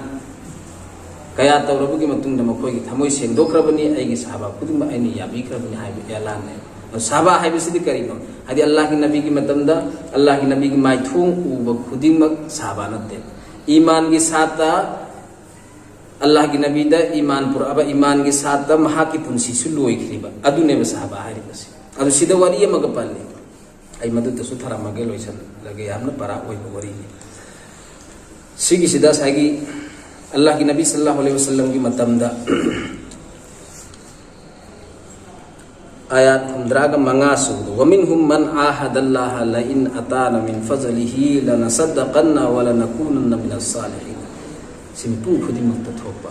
ꯀꯌꯥ ꯇꯧꯔꯕꯒꯤ ꯃꯇꯨꯡꯗ ꯃꯈꯣꯏꯒꯤ ꯊꯃꯣꯏ ꯁꯦꯡꯗꯣꯛꯈ꯭ꯔꯕꯅꯤ, ꯑꯩꯒꯤ ꯁꯥꯕꯥ ꯈꯨꯗꯤꯡꯃꯛ ꯑꯩꯅ ꯌꯥꯕꯤꯈ꯭ꯔꯕꯅꯤ" ꯍꯥꯏꯕ ꯑꯦꯂꯥꯟꯅꯦ꯫ ꯑꯗꯣ ꯁꯥꯕꯥ ꯍꯥꯏꯕꯁꯤꯗꯤ ꯀꯔꯤꯅꯣ? ꯍꯥꯏꯗꯤ ꯑꯜꯂꯥꯍꯒꯤ ꯅꯕꯤꯒꯤ ꯃꯇꯝꯗ ꯑꯜꯂꯥꯍꯒꯤ ꯅꯕꯤꯒꯤ ꯃꯥꯏꯊꯣꯡ ꯎꯕ ꯈꯨꯗꯤꯡꯃꯛ ꯁꯥꯕꯥ ꯅꯠꯇꯦ꯫ ꯏꯃꯥꯟꯒꯤ ꯁꯥꯠꯇ ꯑꯜꯂꯥꯍꯒꯤ ꯅꯕꯤꯗ ꯏꯃꯥꯟ ꯄꯨꯔꯛꯑꯕ ꯏꯃꯥꯟꯒꯤ ꯁꯥꯠꯇ ꯃꯍꯥꯛꯀꯤ ꯄꯨꯟꯁꯤꯁꯨ ꯂꯣꯏꯈ꯭ꯔꯤꯕ ꯑꯗꯨꯅꯦꯕ ꯁꯥꯕꯥ ꯍꯥꯏꯔꯤꯕꯁꯦ꯫ ꯑꯗꯨ ꯁꯤꯗ ꯋꯥꯔꯤ ꯑꯃꯒ ꯄꯜꯂꯤ, ꯑꯩ ꯃꯗꯨꯗꯁꯨ ꯊꯔꯝꯃꯒꯦ, ꯂꯣꯏꯁꯤꯜꯂꯒꯦ, ꯌꯥꯝꯅ ꯄꯔꯥ ꯑꯣꯏꯕ ꯋꯥꯔꯤꯅꯤ꯫ ꯁꯤꯒꯤꯁꯤꯗ ꯉꯁꯥꯏꯒꯤ ꯑꯜꯂꯥꯍꯒꯤ ꯅꯕꯤ ꯁꯜꯂꯜꯂꯥꯍꯨ ꯑꯂꯩꯍꯤ ꯋꯁꯜꯂꯝꯒꯤ ꯃꯇꯝꯗ ꯑꯥꯌꯥꯠ ꯍꯨꯝꯗ꯭ꯔꯥꯒ ꯃꯉꯥ ꯁꯨꯕꯗꯣ, "ومنهم من عاهد الله لئن آتانا من فضله لنصدقن ولنكونن من الصالحين"꯫ ꯁꯤ ꯃꯤꯄꯨꯝ ꯈꯨꯗꯤꯡꯃꯛꯇ ꯊꯣꯛꯄ,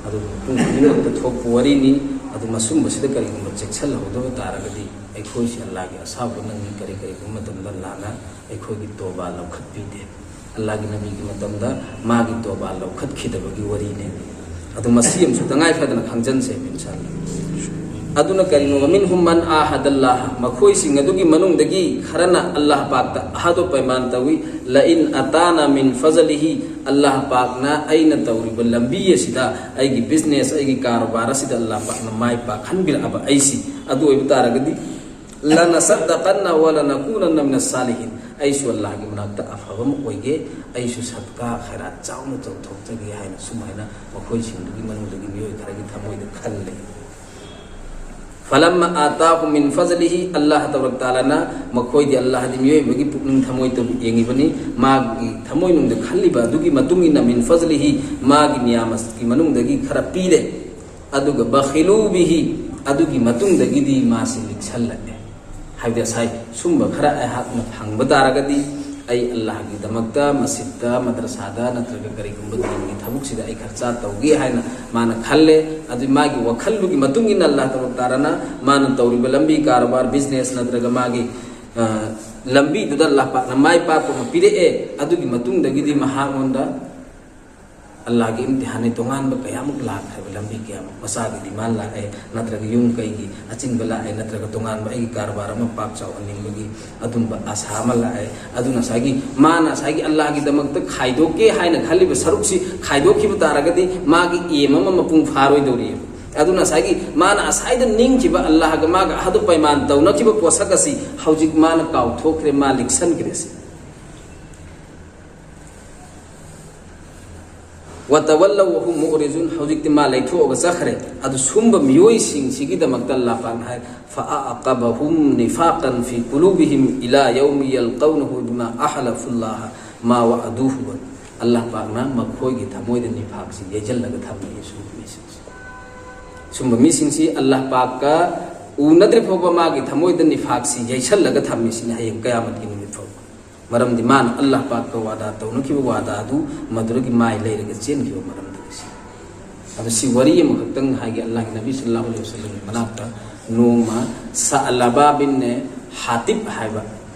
ꯑꯗꯨ ꯃꯤꯄꯨꯝ ꯈꯨꯗꯤꯡꯃꯛꯇ ꯊꯣꯛꯄ ꯋꯥꯔꯤꯅꯤ꯫ ꯑꯗꯨ ꯃꯁꯨꯝꯕꯁꯤꯗ ꯀꯔꯤꯒꯨꯝꯕ ꯆꯦꯛꯁꯤꯜꯍꯧꯗꯕ ꯇꯥꯔꯒꯗꯤ ꯑꯩꯈꯣꯏꯁꯤ ꯑꯜꯂꯥꯍꯒꯤ ꯑꯁꯥꯎꯕ ꯅꯪꯉꯤ꯫ ꯀꯔꯤ ꯀꯔꯤꯒꯨꯝꯕ ꯃꯇꯝꯗ ꯑꯜꯂꯥꯍꯅ ꯑꯩꯈꯣꯏꯒꯤ ꯇꯣꯕꯥ ꯂꯧꯈꯠꯄꯤꯗꯦ꯫ ꯑꯜꯂꯥꯍꯒꯤ ꯅꯕꯤꯒꯤ ꯃꯇꯝꯗ ꯃꯥꯒꯤ ꯇꯣꯕꯥ ꯂꯧꯈꯠꯈꯤꯗꯕꯒꯤ ꯋꯥꯔꯤꯅꯦ꯫ ꯑꯗꯨ ꯃꯁꯤ ꯑꯃꯁꯨ ꯇꯉꯥꯏ ꯐꯗꯅ ꯈꯪꯖꯟꯁꯦ, ꯏꯟꯁꯥ ꯑꯜꯂꯥꯍ꯫ ꯑꯗꯨꯅ ꯀꯔꯤꯅꯣ? "ومنهم من عاهد الله"꯫ ꯃꯈꯣꯏꯁꯤꯡ ꯑꯗꯨꯒꯤ ꯃꯅꯨꯡꯗꯒꯤ ꯈꯔꯅ ꯑꯜꯂꯥꯍ ꯄꯥꯛꯇ ꯑꯍꯗ ꯄꯩꯃꯥꯟ ꯇꯧꯏ, "لئن آتانا من فضله"꯫ ꯑꯜꯂꯥꯍ ꯄꯥꯛꯅ ꯑꯩꯅ ꯇꯧꯔꯤꯕ ꯂꯝꯕꯤ ꯑꯁꯤꯗ, ꯑꯩꯒꯤ ꯕꯤꯖꯤꯅꯦꯁ, ꯑꯩꯒꯤ ꯀꯥꯔꯣꯕꯥꯔ ꯑꯁꯤꯗ ꯑꯜꯂꯥꯍ ꯄꯥꯛꯅ ꯃꯥꯏ ꯄꯥꯛꯍꯟꯕꯤꯔꯛꯑꯕ ꯑꯩꯁꯤ, ꯑꯗꯨ ꯑꯣꯏꯕ ꯇꯥꯔꯒꯗꯤ, "لنصدقن ولنكونن من الصالحين"꯫ ꯑꯩꯁꯨ ꯑꯜꯂꯥꯍꯒꯤ ꯃꯅꯥꯛꯇ ꯑꯐꯕ ꯑꯃ ꯑꯣꯏꯒꯦ, ꯑꯩꯁꯨ ꯁꯗꯀꯥ ꯈꯩꯔꯥꯠ ꯆꯥꯎꯅ ꯇꯧꯊꯣꯛꯆꯒꯦ ꯍꯥꯏꯅ ꯁꯨꯃꯥꯏꯅ ꯃꯈꯣꯏꯁꯤꯡꯗꯨꯒꯤ ꯃꯅꯨꯡꯗꯒꯤ ꯃꯤꯑꯣꯏ ꯈꯔꯒꯤ ꯊꯃꯣꯏꯗ ꯈꯜꯂꯦ꯫ "فلما آتاهم من فضله"꯫ ꯑꯜꯂꯥꯍ ꯇꯕꯥꯔꯛ ꯇꯥꯂꯥꯅ ꯃꯈꯣꯏꯗꯤ, ꯑꯜꯂꯥꯍꯗꯤ ꯃꯤꯑꯣꯏꯕꯒꯤ ꯄꯨꯛꯅꯤꯡ ꯊꯃꯣꯏ ꯇꯧꯕ ꯌꯦꯡꯉꯤꯕꯅꯤ, ꯃꯥꯒꯤ ꯊꯃꯣꯏꯅꯨꯡꯗ ꯈꯜꯂꯤꯕ ꯑꯗꯨꯒꯤ ꯃꯇꯨꯡ ꯏꯟꯅ "من فضله"، ꯃꯥꯒꯤ ꯅꯤꯌꯥꯃꯠꯀꯤ ꯃꯅꯨꯡꯗꯒꯤ ꯈꯔ ꯄꯤꯔꯦ꯫ ꯑꯗꯨꯒ "بخلوا به"꯫ ꯑꯗꯨꯒꯤ ꯃꯇꯨꯡꯗꯒꯤꯗꯤ ꯃꯥꯁꯤ ꯂꯤꯛꯁꯜꯂꯛꯑꯦ꯫ ꯍꯥꯏꯕꯗꯤ ꯉꯁꯥꯏ ꯁꯨꯝꯕ ꯈꯔ ꯑꯩꯍꯥꯛꯅ ꯐꯪꯕ ꯇꯥꯔꯒꯗꯤ ꯑꯩ ꯑꯜꯂꯥꯍꯒꯤꯗꯃꯛꯇ ꯃꯁꯖꯤꯗꯇ, ꯃꯗ꯭ꯔꯁꯥꯗ ꯅꯠꯇ꯭ꯔꯒ ꯀꯔꯤꯒꯨꯝꯕ ꯗꯤꯟꯒꯤ ꯊꯕꯛꯁꯤꯗ ꯑꯩ ꯈꯔꯆꯥ ꯇꯧꯒꯦ ꯍꯥꯏꯅ ꯃꯥꯅ ꯈꯜꯂꯦ꯫ ꯑꯗꯨ ꯃꯥꯒꯤ ꯋꯥꯈꯜꯗꯨꯒꯤ ꯃꯇꯨꯡ ꯏꯟꯅ ꯑꯜꯂꯥꯍ ꯇꯕꯥꯔꯛ ꯇꯥꯂꯥꯅ ꯃꯥꯅ ꯇꯧꯔꯤꯕ ꯂꯝꯕꯤ, ꯀꯥꯔꯣꯕꯥꯔ, ꯕꯤꯖꯤꯅꯦꯁ ꯅꯠꯇ꯭ꯔꯒ ꯃꯥꯒꯤ, ꯑ, ꯂꯝꯕꯤꯗꯨꯗ ꯑꯜꯂꯥꯍ ꯄꯥꯛꯅ ꯃꯥꯏ ꯄꯥꯛꯄ ꯑꯃ ꯄꯤꯔꯛꯑꯦ꯫ ꯑꯗꯨꯒꯤ ꯃꯇꯨꯡꯗꯒꯤꯗꯤ ꯃꯍꯥꯛꯉꯣꯟꯗ ꯑꯜꯂꯥꯍꯒꯤ ꯏꯝꯇꯤꯍꯥꯟꯅꯤ, ꯇꯣꯉꯥꯟꯕ ꯀꯌꯥꯃꯨꯛ ꯂꯥꯛꯈ꯭ꯔꯦꯕ, ꯂꯝꯕꯤ ꯀꯌꯥꯃꯨꯛ, ꯃꯆꯥꯒꯤ ꯗꯤꯃꯥꯟ ꯂꯥꯛꯑꯦ, ꯅꯠꯇ꯭ꯔꯒ ꯌꯨꯝ ꯀꯩꯒꯤ ꯑꯆꯤꯟꯕ ꯂꯥꯛꯑꯦ, ꯅꯠꯇ꯭ꯔꯒ ꯇꯣꯉꯥꯟꯕ ꯑꯩꯒꯤ ꯀꯔꯕꯥꯔ ꯑꯃ ꯄꯥꯛ ꯆꯥꯎꯍꯟꯅꯤꯡꯕꯒꯤ ꯑꯗꯨꯝꯕ ꯑꯁꯥ ꯑꯃ ꯂꯥꯛꯑꯦ꯫ ꯑꯗꯨꯅ ꯉꯁꯥꯏꯒꯤ ꯃꯥꯅ ꯉꯁꯥꯏꯒꯤ ꯑꯜꯂꯥꯍꯒꯤꯗꯃꯛꯇ ꯈꯥꯏꯗꯣꯛꯀꯦ ꯍꯥꯏꯅ ꯈꯜꯂꯤꯕ ꯁꯔꯨꯛꯁꯤ ꯈꯥꯏꯗꯣꯛꯈꯤꯕ ꯇꯥꯔꯒꯗꯤ ꯃꯥꯒꯤ ꯑꯦꯝ ꯑꯃ ꯃꯄꯨꯡ ꯐꯥꯔꯣꯏꯗꯧꯔꯤꯑꯕ꯫ ꯑꯗꯨꯅ ꯉꯁꯥꯏꯒꯤ ꯃꯥꯅ ꯉꯁꯥꯏꯗ ꯅꯤꯡꯈꯤꯕ ꯑꯜꯂꯥꯍꯒ ꯃꯥꯒ ꯑꯍꯗ ꯄꯩꯃꯥꯟ ꯇꯧꯅꯈꯤꯕ ꯄꯣꯠꯁꯛ ꯑꯁꯤ ꯍꯧꯖꯤꯛ ꯃꯥꯅ ꯀꯥꯎꯊꯣꯛꯈ꯭ꯔꯦ, ꯃꯥ ꯂꯤꯛꯁꯟꯈ꯭ꯔꯦ ꯁꯤ꯫ "ꯋꯇولوا وهم معرضون", ꯍꯧꯖꯤꯛꯇꯤ ꯃꯥ ꯂꯩꯊꯣꯛꯑꯒ ꯆꯠꯈ꯭ꯔꯦ꯫ ꯑꯗꯨ ꯁꯨꯝꯕ ꯃꯤꯑꯣꯏꯁꯤꯡꯁꯤꯒꯤꯗꯃꯛꯇ ꯑꯜꯂꯥꯍ ꯄꯥꯛꯅ ꯍꯥꯏ, "فأعقبهم نفاقا في قلوبهم إلى يوم يلقونه بما أخلفوا الله ما وعدوه"꯫ ꯑꯜꯂꯥꯍ ꯄꯥꯛꯅ ꯃꯈꯣꯏꯒꯤ ꯊꯃꯣꯏꯗ ꯅꯤꯐꯥꯛꯁꯤ ꯌꯩꯁꯤꯜꯂꯒ ꯊꯝꯃꯤ꯫ ꯁꯨꯝꯕ ꯃꯤꯁꯤꯡꯁꯤ, ꯁꯨꯝꯕ ꯃꯤꯁꯤꯡꯁꯤ ꯑꯜꯂꯥꯍ ꯄꯥꯛꯀ ꯎꯅꯗ꯭ꯔꯤ ꯐꯥꯎꯕ ꯃꯥꯒꯤ ꯊꯃꯣꯏꯗ ꯅꯤꯐꯥꯛꯁꯤ ꯌꯩꯁꯜꯂꯒ ꯊꯝꯃꯤꯁꯤꯅꯤ ꯍꯌꯦꯡ ꯀꯌꯥꯃꯠꯀꯤ ꯅꯨꯃꯤꯠ ꯐꯥꯎꯕ꯫ ꯃꯔꯝꯗꯤ ꯃꯥꯅ ꯑꯜꯂꯥꯍ ꯄꯥꯛꯀ ꯋꯥꯗꯥ ꯇꯧꯅꯈꯤꯕ ꯋꯥꯗꯥ ꯑꯗꯨ ꯃꯗꯨꯗꯒꯤ ꯃꯥꯏ ꯂꯩꯔꯒ ꯆꯦꯟꯈꯤꯕ ꯃꯔꯝꯗꯒꯤ ꯁꯤ꯫ ꯑꯗꯨ ꯁꯤ ꯋꯥꯔꯤ ꯑꯃꯈꯛꯇꯪ ꯍꯥꯏꯒꯦ꯫ ꯑꯜꯂꯥꯍꯒꯤ ꯅꯕꯤ ꯁꯜꯂꯜꯂꯥꯍꯨ ꯑꯂꯩꯍꯤ ꯋꯁꯜꯂꯝꯒꯤ ꯃꯅꯥꯛꯇ ꯅꯣꯡꯃ ꯁꯑꯂꯕꯥ ꯕꯤꯟ ꯍꯥꯇꯤꯕ ꯍꯥꯏꯕ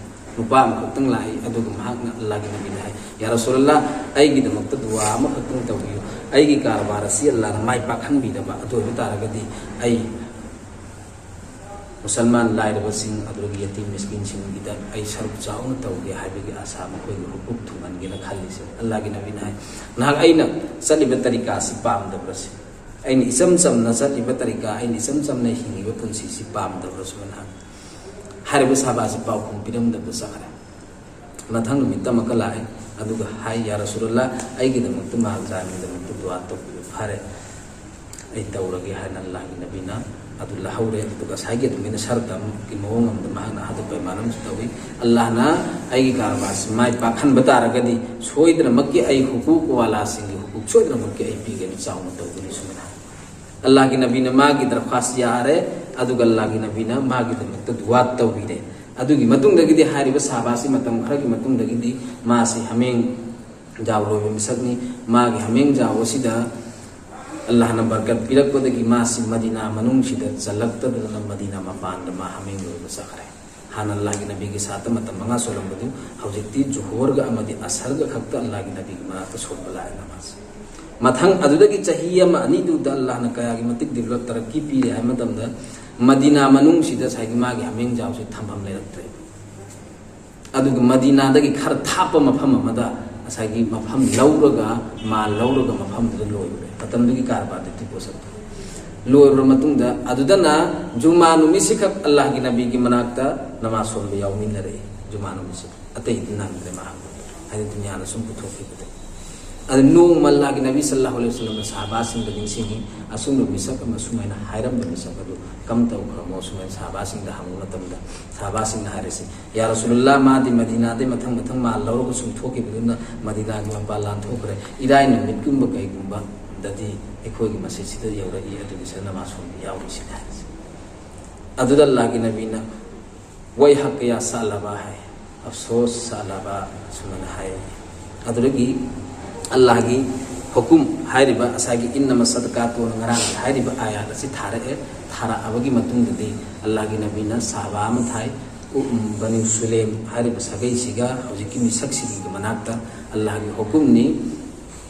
ꯅꯨꯄꯥ ꯑꯃꯈꯛꯇꯪ ꯂꯥꯛꯏ꯫ ꯑꯗꯨꯒ ꯃꯍꯥꯛꯅ ꯑꯜꯂꯥꯍꯒꯤ ꯅꯕꯤꯗ ꯍꯥꯏ, "ꯌꯥ ꯔꯁꯨꯂꯜꯂꯥꯍ, ꯑꯩꯒꯤꯗꯃꯛꯇ ꯗꯨꯋꯥ ꯑꯃꯈꯛꯇꯪ ꯇꯧꯕꯤꯌꯨ꯫ ꯑꯩꯒꯤ ꯀꯔꯕꯥꯔ ꯑꯁꯤ ꯑꯜꯂꯥꯍꯅ ꯃꯥꯏ ꯄꯥꯛꯍꯟꯕꯤꯗꯕ, ꯑꯗꯨ ꯑꯣꯏꯕ ꯇꯥꯔꯒꯗꯤ ꯑꯩ ꯃꯨꯁꯜꯃꯥꯟ ꯂꯥꯏꯔꯕꯁꯤꯡ ꯑꯗꯨꯒ ꯌꯦꯇꯤꯝ ꯃꯤꯁꯀꯤꯟꯁꯤꯡꯒꯤꯗ ꯑꯩ ꯁꯔꯨꯛ ꯆꯥꯎꯅ ꯇꯧꯒꯦ ꯍꯥꯏꯕꯒꯤ ꯑꯁꯥ, ꯃꯈꯣꯏꯒꯤ ꯍꯨꯀꯨꯛ ꯊꯨꯡꯍꯟꯒꯦꯅ ꯈꯜꯂꯤꯁꯦ꯫" ꯑꯜꯂꯥꯍꯒꯤ ꯅꯕꯤꯅ ꯍꯥꯏ, "ꯅꯍꯥꯛ ꯑꯩꯅ ꯆꯠꯂꯤꯕ ꯇꯔꯤꯀꯥꯁꯤ ꯄꯥꯝꯗꯕ꯭ꯔꯥ ꯁꯤ? ꯑꯩꯅ ꯏꯆꯝ ꯆꯝꯅ ꯆꯠꯂꯤꯕ ꯇꯔꯤꯀꯥ, ꯑꯩꯅ ꯏꯆꯝ ꯆꯝꯅ ꯍꯤꯡꯉꯤꯕ ꯄꯨꯟꯁꯤꯁꯤ ꯄꯥꯝꯗꯕ꯭ꯔꯥ?" ꯁꯨꯃꯥꯏꯅ ꯍꯥꯏ꯫ ꯍꯥꯏꯔꯤꯕ ꯁꯍꯥꯕꯥꯁꯤ ꯄꯥꯎꯈꯨꯝ ꯄꯤꯔꯝꯗꯕꯗ ꯆꯠꯈ꯭ꯔꯦ꯫ ꯃꯊꯪ ꯅꯨꯃꯤꯠꯇ ꯑꯃꯨꯛꯀ ꯂꯥꯛꯑꯦ꯫ ꯑꯗꯨꯒ ꯍꯥꯏ, "ꯌꯥ ꯔꯁꯨꯂꯜꯂꯥꯍ, ꯑꯩꯒꯤꯗꯃꯛꯇ ꯃꯍꯥꯛ ꯖꯥꯟꯒꯤꯗꯃꯛꯇ ꯗꯨꯋꯥ ꯇꯧꯕꯤꯌꯨ꯫" "ꯐꯔꯦ, ꯑꯩ ꯇꯧꯔꯒꯦ" ꯍꯥꯏꯅ ꯑꯜꯂꯥꯍꯒꯤ ꯅꯕꯤꯅ ꯑꯗꯨ ꯂꯧꯍꯧꯔꯦ꯫ ꯑꯗꯨꯒ ꯉꯁꯥꯏꯒꯤ ꯑꯗꯨꯃꯥꯏꯅ ꯁꯔꯇ ꯑꯃꯒꯤ ꯃꯑꯣꯡ ꯑꯃꯗ ꯃꯍꯥꯛꯅ ꯑꯍꯗ ꯄꯩꯃꯥꯟ ꯑꯃꯁꯨ ꯇꯧꯏ, "ꯑꯜꯂꯥꯍꯅ ꯑꯩꯒꯤ ꯀꯔꯕꯥꯔꯁꯤ ꯃꯥꯏ ꯄꯥꯛꯍꯟꯕ ꯇꯥꯔꯒꯗꯤ ꯁꯣꯏꯗꯅꯃꯛꯀꯤ ꯑꯩ ꯍꯨꯀꯨꯛ ꯋꯥꯂꯥꯁꯤꯡꯒꯤ ꯍꯨꯀꯨꯛ ꯁꯣꯏꯗꯅꯃꯛꯀꯤ ꯑꯩ ꯄꯤꯒꯅꯤ, ꯆꯥꯎꯅ ꯇꯧꯒꯅꯤ" ꯁꯨꯃꯥꯏꯅ ꯍꯥꯏ꯫ ꯑꯜꯂꯥꯍꯒꯤ ꯅꯕꯤꯅ ꯃꯥꯒꯤ ꯗꯔꯈ꯭ꯋꯥꯁ ꯌꯥꯔꯦ, ꯑꯗꯨꯒ ꯑꯜꯂꯥꯍꯒꯤ ꯅꯕꯤꯅ ꯃꯥꯒꯤꯗꯃꯛꯇ ꯗꯨꯋꯥ ꯇꯧꯕꯤꯔꯦ꯫ ꯑꯗꯨꯒꯤ ꯃꯇꯨꯡꯗꯒꯤꯗꯤ ꯍꯥꯏꯔꯤꯕ ꯁꯍꯥꯕꯥꯁꯤ ꯃꯇꯝ ꯈꯔꯒꯤ ꯃꯇꯨꯡꯗꯒꯤꯗꯤ ꯃꯥꯁꯤ ꯍꯥꯃꯦꯡ ꯖꯥꯎ ꯂꯣꯏꯕ ꯃꯤꯁꯛꯅꯤ꯫ ꯃꯥꯒꯤ ꯍꯥꯃꯦꯡ ꯖꯥꯎ ꯑꯁꯤꯗ ꯑꯜꯂꯥꯍꯅ ꯕꯔꯀꯠ ꯄꯤꯔꯛꯄꯗꯒꯤ ꯃꯥꯁꯤ ꯃꯗꯤꯅꯥ ꯃꯅꯨꯡꯁꯤꯗ ꯆꯜꯂꯛꯇꯗꯅ ꯃꯗꯤꯅꯥ ꯃꯄꯥꯟꯗ ꯃꯥ ꯍꯥꯃꯦꯡ ꯂꯣꯏꯕ ꯆꯠꯈ꯭ꯔꯦ꯫ ꯍꯥꯟꯅ ꯑꯜꯂꯥꯍꯒꯤ ꯅꯕꯤꯒꯤ ꯁꯥꯠꯇ ꯃꯇꯝ ꯃꯉꯥ ꯁꯣꯜꯂꯝꯕꯗꯨ ꯍꯧꯖꯤꯛꯇꯤ ꯖꯨꯍꯣꯔꯒ ꯑꯃꯗꯤ ꯑꯁꯔꯒ ꯈꯛꯇ ꯑꯜꯂꯥꯍꯒꯤ ꯅꯕꯤꯒꯤ ꯃꯅꯥꯛꯇ ꯁꯣꯟꯕ ꯂꯥꯛꯑꯦ ꯅꯃꯥꯖ꯫ ꯃꯊꯪ ꯑꯗꯨꯗꯒꯤ ꯆꯍꯤ ꯑꯃ ꯑꯅꯤꯗꯨꯗ ꯑꯜꯂꯥꯍꯅ ꯀꯌꯥꯒꯤ ꯃꯇꯤꯛ ꯗꯤꯕꯂꯞ ꯇꯔꯛꯀꯤ ꯄꯤꯔꯦ ꯍꯥꯏꯕ ꯃꯇꯝꯗ ꯃꯗꯤꯅꯥ ꯃꯅꯨꯡꯁꯤꯗ ꯉꯁꯥꯏꯒꯤ ꯃꯥꯒꯤ ꯍꯥꯃꯦꯡꯖꯥꯎꯁꯦ ꯊꯝꯐꯝ ꯂꯩꯔꯛꯇ꯭ꯔꯦ꯫ ꯑꯗꯨꯒ ꯃꯗꯤꯅꯥꯗꯒꯤ ꯈꯔ ꯊꯥꯞꯄ ꯃꯐꯝ ꯑꯃꯗ ꯉꯁꯥꯏꯒꯤ ꯃꯐꯝ ꯂꯧꯔꯒ ꯃꯥꯜ ꯂꯧꯔꯒ ꯃꯐꯝꯗꯨꯗ ꯂꯣꯏꯔꯨꯔꯦ꯫ ꯃꯇꯝꯗꯨꯒꯤ ꯀꯔꯕꯥꯔꯗꯨꯗꯤ ꯄꯣꯠꯁꯛꯇꯣ ꯂꯣꯏꯔꯕ ꯃꯇꯨꯡꯗ ꯑꯗꯨꯗꯅ ꯖꯨꯃꯥ ꯅꯨꯃꯤꯠꯁꯤꯈꯛ ꯑꯜꯂꯥꯍꯒꯤ ꯅꯕꯤꯒꯤ ꯃꯅꯥꯛꯇ ꯅꯃꯥꯖ ꯁꯣꯟꯕ ꯌꯥꯎꯃꯤꯟꯅꯔꯛꯏ꯫ ꯖꯨꯃꯥ ꯅꯨꯃꯤꯠꯁꯤ ꯑꯇꯩꯗꯤ ꯅꯪꯗ꯭ꯔꯦ ꯃꯍꯥꯛ, ꯍꯥꯏꯗꯤ ꯗꯨꯅꯤꯌꯥꯅ ꯁꯨꯝ ꯄꯨꯊꯣꯛꯈꯤꯕꯗ꯫ ꯑꯗꯨ ꯅꯣꯡꯃ ꯑꯜꯂꯥꯍꯒꯤ ꯅꯕꯤ ꯁꯜꯂꯥꯍꯨ ꯑꯂꯩꯍꯤ ꯋꯁꯜꯂꯝꯅ ꯁꯍꯥꯕꯥꯁꯤꯡꯗ ꯅꯤꯡꯁꯤꯡꯉꯤ, ꯑꯁꯨꯝꯕ ꯃꯤꯁꯛ ꯑꯃ ꯁꯨꯃꯥꯏꯅ ꯍꯥꯏꯔꯝꯕ ꯃꯤꯁꯛ ꯑꯗꯨ ꯀꯝ ꯇꯧꯈ꯭ꯔꯃꯣ? ꯁꯨꯃꯥꯏꯅ ꯁꯍꯥꯕꯥꯁꯤꯡꯗ ꯍꯪꯕ ꯃꯇꯝꯗ ꯁꯍꯥꯕꯥꯁꯤꯡꯅ ꯍꯥꯏꯔꯤꯁꯤ, "ꯌꯥ ꯔꯁꯨꯂꯨꯜꯂꯥꯍ, ꯃꯥꯗꯤ ꯃꯗꯤꯅꯥꯗꯩ ꯃꯊꯪ ꯃꯊꯪ ꯃꯥꯜ ꯂꯧꯔꯒ ꯁꯨꯝ ꯊꯣꯛꯈꯤꯕꯗꯨꯅ ꯃꯗꯤꯅꯥꯒꯤ ꯃꯄꯥꯟ ꯂꯥꯟꯊꯣꯛꯈ꯭ꯔꯦ꯫ ꯏꯔꯥꯏ ꯅꯨꯃꯤꯠꯀꯨꯝꯕ ꯀꯩꯒꯨꯝꯕꯗꯗꯤ ꯑꯩꯈꯣꯏꯒꯤ ꯃꯁꯖꯤꯠꯁꯤꯗ ꯌꯧꯔꯛꯏ, ꯑꯗꯨꯒꯤ ꯁꯔꯨꯛ ꯅꯃꯥꯖ ꯁꯣꯟꯕ ꯌꯥꯎꯔꯤꯁꯤꯅꯤ" ꯍꯥꯏꯔꯤꯁꯦ꯫ ꯑꯗꯨꯗ ꯑꯜꯂꯥꯍꯒꯤ ꯅꯕꯤꯅ "ꯋꯥꯏꯍꯛꯀ ꯌꯥ ꯁꯥꯂꯕꯥ" ꯍꯥꯏ, "ꯑꯐꯁꯣꯁ ꯁꯥꯂꯕꯥ" ꯁꯨꯃꯥꯏꯅ ꯍꯥꯏ꯫ ꯑꯗꯨꯗꯒꯤ ꯑꯜꯂꯥꯍꯒꯤ ꯍꯨꯀꯨꯝ ꯍꯥꯏꯔꯤꯕ ꯉꯁꯥꯏꯒꯤ "ꯏꯟꯅꯃ ꯁꯗꯀꯥꯇꯨ" ꯉꯔꯥꯡꯒꯤ ꯍꯥꯏꯔꯤꯕ ꯑꯥꯌꯥꯠ ꯑꯁꯤ ꯊꯥꯔꯛꯑꯦ꯫ ꯊꯥꯔꯛꯑꯕꯒꯤ ꯃꯇꯨꯡꯗꯗꯤ ꯑꯜꯂꯥꯍꯒꯤ ꯅꯕꯤꯅ ꯁꯍꯥꯕꯥ ꯑꯃ ꯊꯥꯏ, ꯎ-, ꯎꯝ, ꯕꯅꯤ ꯁꯨꯂꯦꯝ ꯍꯥꯏꯔꯤꯕ ꯁꯥꯒꯩꯁꯤꯒ ꯍꯧꯖꯤꯛꯀꯤ ꯃꯤꯁꯛꯁꯤꯒꯤ ꯃꯅꯥꯛꯇ ꯑꯜꯂꯥꯍꯒꯤ ꯍꯨꯀꯨꯝꯅꯤ꯫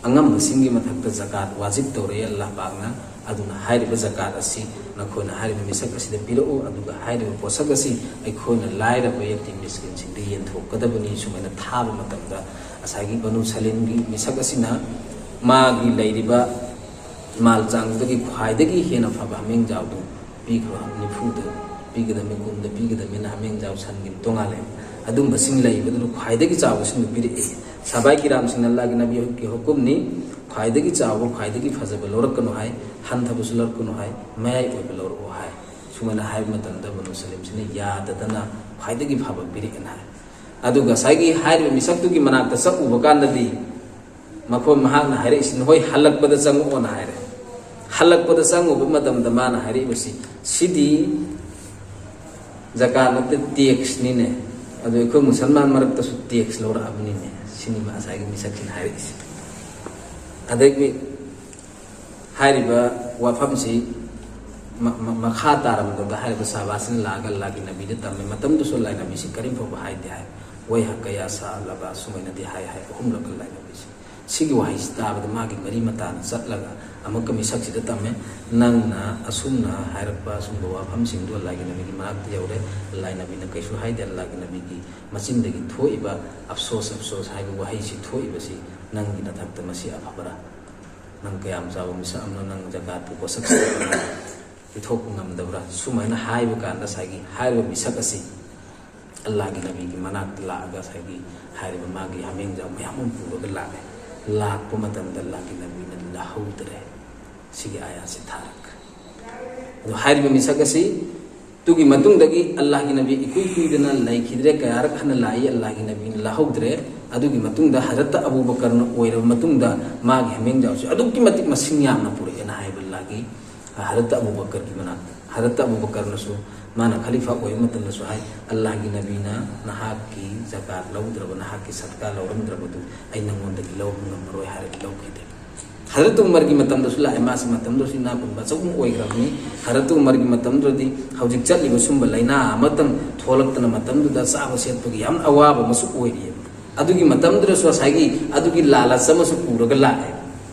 ꯑꯉꯝꯕꯁꯤꯡꯒꯤ ꯃꯊꯛꯇ ꯖꯀꯥꯠ ꯋꯥꯖꯤꯕ ꯇꯧꯔꯛꯑꯦ ꯑꯜꯂꯥꯍ ꯄꯥꯛꯅ꯫ ꯑꯗꯨꯅ ꯍꯥꯏꯔꯤꯕ ꯖꯀꯥꯠ ꯑꯁꯤ ꯅꯈꯣꯏꯅ ꯍꯥꯏꯔꯤꯕ ꯃꯤꯁꯛ ꯑꯁꯤꯗ ꯄꯤꯔꯛꯎ, ꯑꯗꯨꯒ ꯍꯥꯏꯔꯤꯕ ꯄꯣꯠꯁꯛ ꯑꯁꯤ ꯑꯩꯈꯣꯏꯅ ꯂꯥꯏꯔꯕ ꯌꯦꯇꯤꯝ ꯃꯤꯁꯀꯤꯟꯁꯤꯡꯗ ꯌꯦꯟꯊꯣꯛꯀꯗꯕꯅꯤ꯫ ꯁꯨꯃꯥꯏꯅ ꯊꯥꯕ ꯃꯇꯝꯗ ꯉꯁꯥꯏꯒꯤ ꯕꯅꯨ ꯁꯂꯤꯝꯒꯤ ꯃꯤꯁꯛ ꯑꯁꯤꯅ ꯃꯥꯒꯤ ꯂꯩꯔꯤꯕ ꯃꯥꯜ ꯆꯥꯡꯗꯨꯗꯒꯤ ꯈ꯭ꯋꯥꯏꯗꯒꯤ ꯍꯦꯟꯅ ꯐꯕ ꯍꯥꯃꯦꯡꯖꯥꯎꯗꯨ ꯄꯤꯈ꯭ꯔꯣ, ꯅꯤꯐꯨꯗ ꯄꯤꯒꯗꯕꯅꯤ, ꯀꯨꯟꯗ ꯄꯤꯒꯗꯕꯅꯤꯅ ꯍꯥꯃꯦꯡꯖꯥꯎ ꯁꯟꯒꯤ ꯇꯣꯉꯥꯜꯂꯦ꯫ ꯑꯗꯨꯝꯕꯁꯤꯡ ꯂꯩꯕꯗꯨꯅ ꯈ꯭ꯋꯥꯏꯗꯒꯤ ꯆꯥꯎꯕꯁꯤꯡꯗꯨ ꯄꯤꯔꯛꯏ꯫ ꯁꯍꯥꯕꯥꯏ ꯀꯤꯔꯥꯝꯁꯤꯡꯅ ꯑꯜꯂꯥꯍꯒꯤ ꯅꯕꯤꯒꯤ ꯍꯨꯀꯨꯝꯅꯤ, ꯈ꯭ꯋꯥꯏꯗꯒꯤ ꯆꯥꯎꯕ, ꯈ꯭ꯋꯥꯏꯗꯒꯤ ꯐꯖꯕ ꯂꯧꯔꯛꯀꯅꯨ ꯍꯥꯏ, ꯍꯟꯊꯕꯁꯨ ꯂꯧꯔꯛꯀꯅꯨ ꯍꯥꯏ, ꯃꯌꯥꯏ ꯑꯣꯏꯕ ꯂꯧꯔꯛꯑꯣ ꯍꯥꯏ꯫ ꯁꯨꯃꯥꯏꯅ ꯍꯥꯏꯕ ꯃꯇꯝꯗ ꯕꯅꯨ ꯁꯂꯤꯝꯁꯤꯅ ꯌꯥꯗꯗꯅ ꯈ꯭ꯋꯥꯏꯗꯒꯤ ꯐꯕ ꯄꯤꯔꯛꯑꯦꯅ ꯍꯥꯏ꯫ ꯑꯗꯨꯒ ꯉꯁꯥꯏꯒꯤ ꯍꯥꯏꯔꯤꯕ ꯃꯤꯁꯛꯇꯨꯒꯤ ꯃꯅꯥꯛꯇ ꯆꯠꯂꯨꯕ ꯀꯥꯟꯗꯗꯤ ꯃꯈꯣꯏ, ꯃꯍꯥꯛꯅ ꯍꯥꯏꯔꯛꯏꯁꯤ, "ꯅꯈꯣꯏ ꯍꯜꯂꯛꯄꯗ ꯆꯪꯉꯛꯑꯣꯅ" ꯍꯥꯏꯔꯦ꯫ ꯍꯜꯂꯛꯄꯗ ꯆꯪꯉꯨꯕ ꯃꯇꯝꯗ ꯃꯥꯅ ꯍꯥꯏꯔꯛꯏꯕꯁꯤ, "ꯁꯤꯗꯤ ꯖꯀꯥꯠ ꯅꯠꯇꯦ, ꯇꯦꯛꯁꯅꯤꯅꯦ꯫ ꯑꯗꯨ ꯑꯩꯈꯣꯏ ꯃꯨꯁꯜꯃꯥꯟ ꯃꯔꯛꯇꯁꯨ ꯇꯦꯛꯁ ꯂꯧꯔꯛꯑꯕꯅꯤꯅꯦ", ꯁꯤꯅꯤ ꯃꯥ ꯉꯁꯥꯏꯒꯤ ꯃꯤꯁꯛꯁꯤꯅ ꯍꯥꯏꯔꯛꯏꯁꯦ꯫ ꯑꯗꯒꯤ ꯍꯥꯏꯔꯤꯕ ꯋꯥꯐꯝꯁꯤ ꯃ-, ꯃ-, ꯃꯈꯥ ꯇꯥꯔꯝꯗꯕꯗ ꯍꯥꯏꯔꯤꯕ ꯁꯍꯥꯕꯥꯁꯤꯅ ꯂꯥꯛꯑꯒ ꯑꯜꯂꯥꯍꯒꯤ ꯅꯕꯤꯗ ꯇꯝꯃꯦ꯫ ꯃꯇꯝꯗꯨꯁꯨ ꯑꯜꯂꯥꯍꯒꯤ ꯅꯕꯤꯁꯤ ꯀꯔꯤꯝ ꯐꯥꯎꯕ ꯍꯥꯏꯗꯦ ꯍꯥꯏ꯫ "ꯋꯥꯏꯍꯛꯀ ꯌꯥ ꯁꯥ ꯑꯜꯂꯥꯕꯥ", ꯁꯨꯃꯥꯏꯅꯗꯤ ꯍꯥꯏ ꯍꯥꯏ ꯑꯍꯨꯝꯂꯛ ꯑꯜꯂꯥꯍꯒꯤ ꯅꯕꯤꯁꯤ꯫ ꯁꯤꯒꯤ ꯋꯥꯍꯩꯁꯤ ꯇꯥꯕꯗ ꯃꯥꯒꯤ ꯃꯔꯤ ꯃꯇꯥꯅ ꯆꯠꯂꯒ ꯑꯃꯨꯛꯀ ꯃꯤꯁꯛꯁꯤꯗ ꯇꯝꯃꯦ, "ꯅꯪꯅ ꯑꯁꯨꯝꯅ ꯍꯥꯏꯔꯛꯄ ꯑꯁꯨꯝꯕ ꯋꯥꯐꯝꯁꯤꯡꯗꯨ ꯑꯜꯂꯥꯍꯒꯤ ꯅꯕꯤꯒꯤ ꯃꯅꯥꯛꯇ ꯌꯧꯔꯦ꯫ ꯑꯜꯂꯥꯍꯒꯤ ꯅꯕꯤꯅ ꯀꯩꯁꯨ ꯍꯥꯏꯗꯦ꯫ ꯑꯜꯂꯥꯍꯒꯤ ꯅꯕꯤꯒꯤ ꯃꯆꯤꯟꯗꯒꯤ ꯊꯣꯛꯏꯕ ꯑꯐꯁꯣꯁ, ꯑꯐꯁꯣꯁ ꯍꯥꯏꯕ ꯋꯥꯍꯩꯁꯤ ꯊꯣꯛꯏꯕꯁꯤ ꯅꯪꯒꯤ ꯅꯊꯛꯇ ꯃꯁꯤ ꯑꯐꯕꯔꯥ? ꯅꯪ ꯀꯌꯥꯝ ꯆꯥꯎꯕ ꯃꯤꯁꯛ ꯑꯃꯅꯣ, ꯅꯪ ꯖꯀꯥꯠꯄꯨ ꯄꯣꯠꯁꯛ ꯄꯤꯊꯣꯛꯄ ꯉꯝꯗꯕ꯭ꯔꯥ?" ꯁꯨꯃꯥꯏꯅ ꯍꯥꯏꯕ ꯀꯥꯟꯗ ꯉꯁꯥꯏꯒꯤ ꯍꯥꯏꯔꯤꯕ ꯃꯤꯁꯛ ꯑꯁꯤ ꯑꯜꯂꯥꯍꯒꯤ ꯅꯕꯤꯒꯤ ꯃꯅꯥꯛꯇ ꯂꯥꯛꯑꯒ ꯉꯁꯥꯏꯒꯤ ꯍꯥꯏꯔꯤꯕ ꯃꯥꯒꯤ ꯍꯥꯃꯦꯡꯖꯥꯎ ꯃꯌꯥꯝ ꯑꯃ ꯄꯨꯔꯒ ꯂꯥꯛꯑꯦ꯫ ꯂꯥꯛꯄ ꯃꯇꯝꯗ ꯑꯜꯂꯥꯍꯒꯤ ꯅꯕꯤꯅ ꯂꯧꯍꯧꯗ꯭ꯔꯦ꯫ ꯁꯤꯒꯤ ꯑꯥꯌꯥꯠꯁꯤ ꯊꯥꯔꯛ꯫ ꯑꯗꯣ ꯍꯥꯏꯔꯤꯕ ꯃꯤꯁꯛ ꯑꯁꯤ ꯇꯨꯒꯤ ꯃꯇꯨꯡꯗꯒꯤ ꯑꯜꯂꯥꯍꯒꯤ ꯅꯕꯤ ꯏꯀꯨꯏ ꯀꯨꯏꯗꯅ ꯂꯩꯈꯤꯗ꯭ꯔꯦ, ꯀꯌꯥꯔꯛ ꯍꯟꯅ ꯂꯥꯛꯏ, ꯑꯜꯂꯥꯍꯒꯤ ꯅꯕꯤꯅ ꯂꯧꯍꯧꯗ꯭ꯔꯦ꯫ ꯑꯗꯨꯒꯤ ꯃꯇꯨꯡꯗ ꯍꯖꯔꯠꯇ ꯑꯕꯨ ꯕꯀꯔꯅ ꯑꯣꯏꯔꯕ ꯃꯇꯨꯡꯗ ꯃꯥꯒꯤ ꯍꯥꯃꯦꯡꯖꯥꯎꯁꯤ ꯑꯗꯨꯛꯀꯤ ꯃꯇꯤꯛ ꯃꯁꯤꯡ ꯌꯥꯝꯅ ꯄꯨꯔꯛꯑꯦꯅ ꯍꯥꯏꯕ ꯑꯜꯂꯥꯍꯒꯤ ꯍꯖꯔꯠꯇ ꯑꯕꯨ ꯕꯀꯔꯒꯤ ꯃꯅꯥꯛꯇ꯫ ꯍꯖꯔꯠꯇ ꯑꯕꯨ ꯕꯀꯔꯅꯁꯨ ꯃꯥꯅ ꯈꯂꯤꯐꯥ ꯑꯣꯏꯕ ꯃꯇꯝꯗꯁꯨ ꯍꯥꯏ, "ꯑꯜꯂꯥꯍꯒꯤ ꯅꯕꯤꯅ ꯅꯍꯥꯛꯀꯤ ꯖꯀꯥꯠ ꯂꯧꯗ꯭ꯔꯕ, ꯅꯍꯥꯛꯀꯤ ꯁꯗꯀꯥ ꯂꯧꯔꯝꯗ꯭ꯔꯕꯗꯨ ꯑꯩ ꯅꯉꯣꯟꯗꯒꯤ ꯂꯧꯕ ꯉꯝꯃꯔꯣꯏ" ꯍꯥꯏꯔꯒ ꯂꯧꯈꯤꯗꯦ꯫ ꯍꯖꯔꯠ ꯎꯃꯔꯒꯤ ꯃꯇꯝꯗꯁꯨ ꯂꯥꯛꯑꯦ, ꯃꯥꯁꯤ ꯃꯇꯝꯗꯨꯗꯁꯨ ꯏꯅꯥꯛ ꯈꯨꯟꯕ ꯑꯆꯧꯕ ꯑꯃ ꯑꯣꯏꯈ꯭ꯔꯕꯅꯤ꯫ ꯍꯖꯔꯠ ꯎꯃꯔꯒꯤ ꯃꯇꯝꯗꯨꯗꯗꯤ ꯍꯧꯖꯤꯛ ꯆꯠꯂꯤꯕ ꯁꯨꯝꯕ ꯂꯥꯏꯅꯥ ꯑꯃꯇꯪ ꯊꯣꯛꯂꯛꯇꯅ ꯃꯇꯝꯗꯨꯗ ꯆꯥꯕ ꯁꯦꯠꯄꯒꯤ ꯌꯥꯝ ꯑꯋꯥꯕ ꯑꯃꯁꯨ ꯑꯣꯏꯔꯤꯑꯕ꯫ ꯑꯗꯨꯒꯤ ꯃꯇꯝꯗꯨꯗꯁꯨ ꯉꯁꯥꯏꯒꯤ ꯑꯗꯨꯒꯤ ꯂꯥꯂꯆ ꯑꯃꯁꯨ ꯄꯨꯔꯒ ꯂꯥꯛꯑꯦ꯫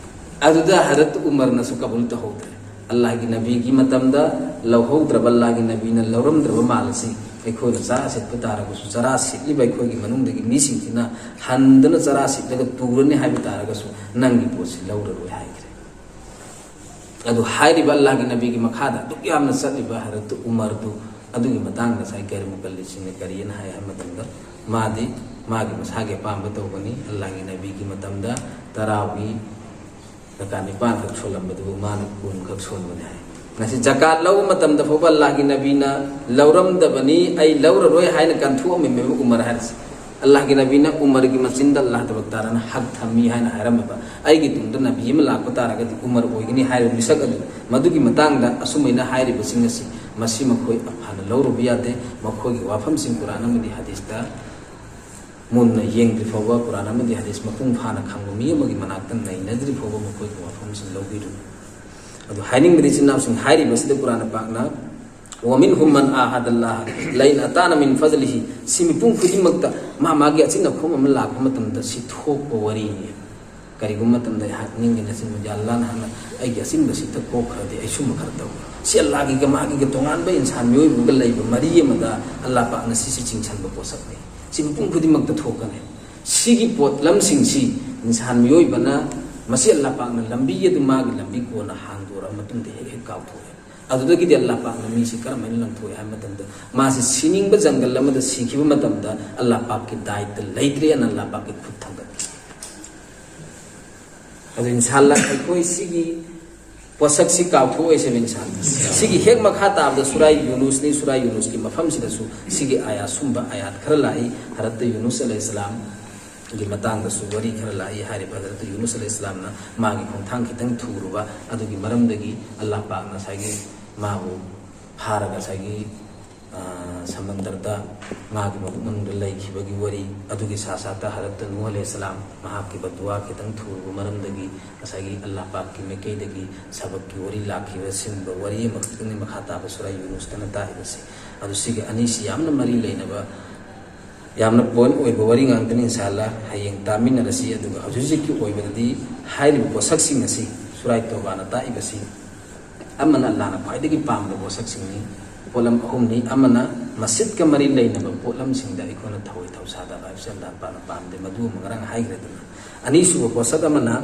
ꯑꯗꯨꯗ ꯍꯖꯔꯠ ꯎꯃꯔꯅꯁꯨ ꯀꯕꯨꯜ ꯇꯧꯍꯧꯗ꯭ꯔꯦ꯫ ꯑꯜꯂꯥꯍꯒꯤ ꯅꯕꯤꯒꯤ ꯃꯇꯝꯗ ꯂꯧꯍꯧꯗ꯭ꯔꯕ, ꯑꯜꯂꯥꯍꯒꯤ ꯅꯕꯤꯅ ꯂꯧꯔꯝꯗ꯭ꯔꯕ ꯃꯥꯜ ꯑꯁꯤ ꯑꯩꯈꯣꯏꯅ ꯆꯔꯥ ꯁꯤꯠꯄ ꯇꯥꯔꯒꯁꯨ, ꯆꯔꯥ ꯁꯤꯠꯂꯤꯕ ꯑꯩꯈꯣꯏꯒꯤ ꯃꯅꯨꯡꯗꯒꯤ ꯃꯤꯁꯤꯡꯁꯤꯅ ꯍꯟꯗꯅ ꯆꯔꯥ ꯁꯤꯠꯂꯒ ꯇꯨꯔꯅꯤ ꯍꯥꯏꯕ ꯇꯥꯔꯒꯁꯨ ꯅꯪꯒꯤ ꯄꯣꯠꯁꯤ ꯂꯧꯔꯔꯣꯏ ꯍꯥꯏꯈ꯭ꯔꯦ꯫ ꯑꯗꯨ ꯍꯥꯏꯔꯤꯕ ꯑꯜꯂꯥꯍꯒꯤ ꯅꯕꯤꯒꯤ ꯃꯈꯥꯗ ꯑꯗꯨꯛ ꯌꯥꯝꯅ ꯆꯠꯂꯤꯕ ꯍꯖꯔꯠ ꯎꯃꯔꯗꯨ ꯑꯗꯨꯒꯤ ꯃꯇꯥꯡꯗ ꯉꯁꯥꯏ ꯒꯩꯔ ꯃꯨꯀꯜꯂꯤꯗꯁꯤꯡꯅ ꯀꯔꯤꯅ ꯍꯥꯏ ꯍꯥꯏꯕ ꯃꯇꯝꯗ, ꯃꯥꯗꯤ ꯃꯥꯒꯤ ꯃꯁꯥꯒꯤ ꯑꯄꯥꯝꯕ ꯇꯧꯕꯅꯤ꯫ ꯑꯜꯂꯥꯍꯒꯤ ꯅꯕꯤꯒꯤ ꯃꯇꯝꯗ ꯇꯔꯥꯎꯒꯤ ꯖꯀꯥꯠ ꯅꯤꯄꯥꯟꯈꯛ ꯁꯣꯜꯂꯝꯕꯗꯨꯕꯨ ꯃꯥꯅ ꯀꯨꯟꯈꯛ ꯁꯣꯟꯕꯅꯤ ꯍꯥꯏ꯫ ꯉꯁꯤ ꯖꯀꯥꯠ ꯂꯧꯕ ꯃꯇꯝꯗ ꯐꯥꯎꯕ ꯑꯜꯂꯥꯍꯒꯤ ꯅꯕꯤꯅ ꯂꯧꯔꯝꯗꯕꯅꯤ, "ꯑꯩ ꯂꯧꯔꯔꯣꯏ" ꯍꯥꯏꯅ ꯀꯟꯊꯣꯛꯑꯝꯃꯤꯃꯦꯕ ꯎꯃꯔ ꯍꯥꯏꯔꯤꯁꯦ꯫ ꯑꯜꯂꯥꯍꯒꯤ ꯅꯕꯤꯅ ꯎꯃꯔꯒꯤ ꯃꯆꯤꯟꯗ ꯑꯜꯂꯥꯍ ꯇꯕꯥꯔꯛ ꯇꯥꯂꯥꯅ ꯍꯛ ꯊꯝꯃꯤ ꯍꯥꯏꯅ ꯍꯥꯏꯔꯝꯃꯕ, "ꯑꯩꯒꯤ ꯇꯨꯡꯗ ꯅꯕꯤ ꯑꯃ ꯂꯥꯛꯄ ꯇꯥꯔꯒꯗꯤ ꯎꯃꯔ ꯑꯣꯏꯒꯅꯤ" ꯍꯥꯏꯔꯤꯕ ꯃꯤꯁꯛ ꯑꯗꯨ꯫ ꯃꯗꯨꯒꯤ ꯃꯇꯥꯡꯗ ꯑꯁꯨꯃꯥꯏꯅ ꯍꯥꯏꯔꯤꯕꯁꯤꯡ ꯑꯁꯤ ꯃꯁꯤ ꯃꯈꯣꯏ ꯑꯐꯅ ꯂꯧꯔꯨꯕ ꯌꯥꯗꯦ꯫ ꯃꯈꯣꯏꯒꯤ ꯋꯥꯐꯝꯁꯤꯡ ꯀꯨꯔꯥꯟ ꯑꯃꯗꯤ ꯍꯗꯤꯁꯇ ꯃꯨꯟꯅ ꯌꯦꯡꯗ꯭ꯔꯤ ꯐꯥꯎꯕ, ꯀꯨꯔꯥꯟ ꯑꯃꯗꯤ ꯍꯗꯤꯁ ꯃꯄꯨꯡ ꯐꯥꯅ ꯈꯪꯕ ꯃꯤ ꯑꯃꯒꯤ ꯃꯅꯥꯛꯇ ꯅꯩꯅꯗ꯭ꯔꯤ ꯐꯥꯎꯕ ꯃꯈꯣꯏꯒꯤ ꯋꯥꯐꯝꯁꯤꯡ ꯂꯧꯕꯤꯔꯨꯅꯨ꯫ ꯑꯗꯨ ꯍꯥꯏꯅꯤꯡꯕꯗꯤ, ꯏꯆꯤꯟ ꯏꯅꯥꯎꯁꯤꯡ, ꯍꯥꯏꯔꯤꯕꯁꯤꯗ ꯀꯨꯔꯥꯟ ꯄꯥꯛꯅ "ومنهم من عاهد الله لئن أعطانا من فضله", ꯁꯤ ꯃꯤꯄꯨꯝ ꯈꯨꯗꯤꯡꯃꯛꯇ ꯃꯥ ꯃꯥꯒꯤ ꯑꯆꯤꯟ ꯑꯈꯣꯝ ꯑꯃ ꯂꯥꯛꯄ ꯃꯇꯝꯗ ꯁꯤ ꯊꯣꯛꯄ ꯋꯥꯔꯤꯅꯤ꯫ ꯀꯔꯤꯒꯨꯝꯕ ꯃꯇꯝꯗ ꯑꯩꯍꯥꯛ ꯅꯤꯡꯒꯤ ꯅꯆꯤꯟꯕꯗꯤ, "ꯑꯜꯂꯥꯅ ꯍꯥꯟꯅ ꯑꯩꯒꯤ ꯑꯆꯤꯟꯕꯁꯤꯗ ꯀꯣꯛꯈ꯭ꯔꯗꯤ ꯑꯩ ꯁꯨꯝꯕ ꯈꯔ ꯇꯧꯒꯦ"꯫ ꯁꯤ ꯑꯜꯂꯥꯒꯤꯒ ꯃꯥꯒꯤꯒ ꯇꯣꯉꯥꯟꯕ ꯏꯟꯁꯥꯟ ꯃꯤꯑꯣꯏꯕꯒ ꯂꯩꯕ ꯃꯔꯤ ꯑꯃꯗ ꯑꯜꯂꯥ ꯄꯥꯛꯅ ꯁꯤꯁꯤ ꯆꯤꯡꯁꯤꯟꯕ ꯄꯣꯠꯁꯛꯅꯤ꯫ ꯁꯤ ꯃꯤꯄꯨꯝ ꯈꯨꯗꯤꯡꯃꯛꯇ ꯊꯣꯛꯀꯅꯤ꯫ ꯁꯤꯒꯤ ꯄꯣꯠꯂꯝꯁꯤꯡꯁꯤ ꯏꯟꯁꯥꯟ ꯃꯤꯑꯣꯏꯕꯅ ꯃꯁꯤ ꯑꯜꯂꯥ ꯄꯥꯛꯅ ꯂꯝꯕꯤ ꯑꯗꯨ ꯃꯥꯒꯤ ꯂꯝꯕꯤ ꯀꯣꯟꯅ ꯍꯥꯡꯗꯣꯔꯛꯑ ꯃꯇꯨꯡꯗ ꯍꯦꯛ ꯍꯦꯛ ꯀꯥꯎꯊꯣꯛꯑꯦ꯫ ꯑꯗꯨꯗꯒꯤꯗꯤ ꯑꯜꯂꯥ ꯄꯥꯛꯅ ꯃꯤꯁꯤ ꯀꯔꯝꯍꯥꯏꯅ ꯂꯪꯊꯣꯛꯑꯦ ꯍꯥꯏꯕ ꯃꯇꯝꯗ, ꯃꯥꯁꯤ ꯁꯤꯅꯤꯡꯕ ꯖꯪꯒꯜ ꯑꯃꯗ ꯁꯤꯈꯤꯕ ꯃꯇꯝꯗ ꯑꯜꯂꯥ ꯄꯥꯛꯀꯤ ꯗꯥꯏꯇ ꯂꯩꯇ꯭ꯔꯦꯅ ꯑꯜꯂꯥ ꯄꯥꯛꯀꯤ ꯈꯨꯠ ꯊꯥꯡꯒꯠꯈꯤ꯫ ꯑꯗꯨ ꯏꯟꯁꯥ ꯑꯜꯂꯥ ꯑꯩꯈꯣꯏ ꯁꯤꯒꯤ ꯄꯣꯠꯁꯛꯁꯤ ꯀꯥꯎꯊꯣꯛꯑꯣꯏꯁꯦꯕ ꯏꯟꯁꯥ ꯑꯜꯂꯥ꯫ ꯁꯤꯒꯤ ꯍꯦꯛ ꯃꯈꯥ ꯇꯥꯕꯗ ꯁꯨꯔꯥ ꯌꯨꯅꯨꯁꯅꯤ, ꯁꯨꯔꯥ ꯌꯨꯅꯨꯁꯀꯤ ꯃꯐꯝꯁꯤꯗꯁꯨ ꯁꯤꯒꯤ ꯑꯥꯌꯥ ꯁꯨꯝꯕ ꯑꯥꯌꯥꯠ ꯈꯔ ꯂꯥꯛꯏ꯫ ꯍꯔꯠꯇ ꯌꯨꯅꯨꯁ ꯑꯂꯩꯍꯤꯁꯁꯂꯥꯝ ꯒꯤ ꯃꯇꯥꯡꯗꯁꯨ ꯋꯥꯔꯤ ꯈꯔ ꯂꯥꯛꯏ꯫ ꯍꯥꯏꯔꯤꯕ ꯍꯖꯔꯠ ꯌꯨꯅꯨꯁ ꯑꯂꯩꯍꯤꯁꯁꯂꯥꯝꯅ ꯃꯥꯒꯤ ꯈꯣꯡꯊꯥꯡ ꯈꯤꯇꯪ ꯊꯨꯔꯨꯕ ꯑꯗꯨꯒꯤ ꯃꯔꯝꯗꯒꯤ ꯑꯜꯂꯥꯍ ꯄꯥꯛꯅ ꯉꯁꯥꯏꯒꯤ ꯃꯥꯕꯨ ꯐꯥꯔꯒ ꯉꯁꯥꯏꯒꯤ, ꯑ, ꯁꯃꯟꯗꯔꯗ ꯃꯥꯒꯤ ꯃꯕꯨꯛ ꯃꯅꯨꯡꯗ ꯂꯩꯈꯤꯕꯒꯤ ꯋꯥꯔꯤ꯫ ꯑꯗꯨꯒꯤ ꯁꯥ ꯁꯥꯠꯇ ꯍꯖꯔꯠ ꯅꯨꯍ ꯑꯂꯩꯍꯤꯁꯁꯂꯥꯝ ꯃꯍꯥꯛꯀꯤ ꯕꯗꯗꯨꯋꯥ ꯈꯤꯇꯪ ꯊꯨꯔꯨꯕ ꯃꯔꯝꯗꯒꯤ ꯉꯁꯥꯏꯒꯤ ꯑꯜꯂꯥꯍ ꯄꯥꯛꯀꯤ ꯃꯥꯏꯀꯩꯗꯒꯤ ꯁꯕꯛꯀꯤ ꯋꯥꯔꯤ ꯂꯥꯛꯈꯤꯕꯁꯤꯡꯕ ꯋꯥꯔꯤ ꯑꯃꯈꯛꯇꯅꯤ ꯃꯈꯥ ꯇꯥꯕ ꯁꯨꯔꯥ ꯌꯨꯅꯨꯁꯇꯅ ꯇꯥꯛꯏꯕꯁꯤ꯫ ꯑꯗꯨ ꯁꯤꯒꯤ ꯑꯅꯤꯁꯤ ꯌꯥꯝꯅ ꯃꯔꯤ ꯂꯩꯅꯕ, ꯌꯥꯝꯅ ꯄꯣꯏꯟ ꯑꯣꯏꯕ ꯋꯥꯔꯤ ꯉꯥꯛꯇꯅꯤ꯫ ꯏꯟꯁꯥ ꯑꯜꯂꯥ ꯍꯌꯦꯡ ꯇꯥꯃꯤꯟꯅꯔꯁꯤ꯫ ꯑꯗꯨꯒ ꯍꯧꯖꯤꯛ ꯍꯧꯖꯤꯛꯀꯤ ꯑꯣꯏꯕꯗꯗꯤ ꯍꯥꯏꯔꯤꯕ ꯄꯣꯠꯁꯛꯁꯤꯡ ꯑꯁꯤ ꯁꯨꯔꯥꯏ ꯇꯣꯕꯥꯅ ꯇꯥꯛꯏꯕꯁꯤ ꯑꯃꯅ ꯑꯜꯂꯥꯅ ꯈ꯭ꯋꯥꯏꯗꯒꯤ ꯄꯥꯝꯕ ꯄꯣꯠꯁꯛꯁꯤꯡꯅꯤ꯫ ꯄꯣꯠꯂꯝ ꯑꯍꯨꯝꯅꯤ꯫ ꯑꯃꯅ ꯃꯁꯖꯤꯠꯀ ꯃꯔꯤ ꯂꯩꯅꯕ ꯄꯣꯠꯂꯝꯁꯤꯡꯗ ꯑꯩꯈꯣꯏꯅ ꯊꯧꯏ ꯊꯧꯁꯥꯗꯕ ꯍꯥꯏꯕꯁꯤ ꯑꯜꯂꯥ ꯄꯥꯛꯅ ꯄꯥꯝꯗꯦ꯫ ꯃꯗꯨ ꯑꯃ ꯉꯔꯥꯡ ꯍꯥꯏꯈ꯭ꯔꯦꯗꯅ꯫ ꯑꯅꯤꯁꯨꯕ ꯄꯣꯠꯁꯛ ꯑꯃꯅ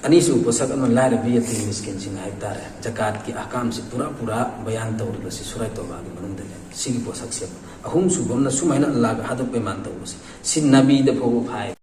ꯑꯅꯤꯁꯨꯕ ꯄꯣꯠꯁꯛ ꯑꯃ ꯂꯥꯏꯔꯕ ꯌꯇꯤꯝ ꯃꯤꯁꯀꯤꯟꯁꯤꯡ ꯍꯥꯏꯕ ꯇꯥꯔꯦ꯫ ꯖꯀꯥꯠꯀꯤ ꯑꯍꯀꯥꯝꯁꯤ ꯄꯨꯔꯥ ꯄꯨꯔꯥ ꯕꯌꯥꯟ ꯇꯧꯔꯤꯕꯁꯤ ꯁꯨꯔꯥꯏ ꯇꯣꯕꯥꯒꯤ ꯃꯅꯨꯡꯗꯅꯦ꯫ ꯁꯤꯒꯤ ꯄꯣꯠꯁꯛꯁꯦ ꯑꯍꯨꯝꯁꯨꯕ ꯑꯃꯅ ꯁꯨꯃꯥꯏꯅ ꯑꯜꯂꯥꯒ ꯑꯍꯗ ꯄꯦꯃꯥꯟ ꯇꯧꯕꯁꯦ꯫ ꯁꯤ ꯅꯕꯤꯗ ꯐꯥꯎꯕ ꯐꯥꯏ꯫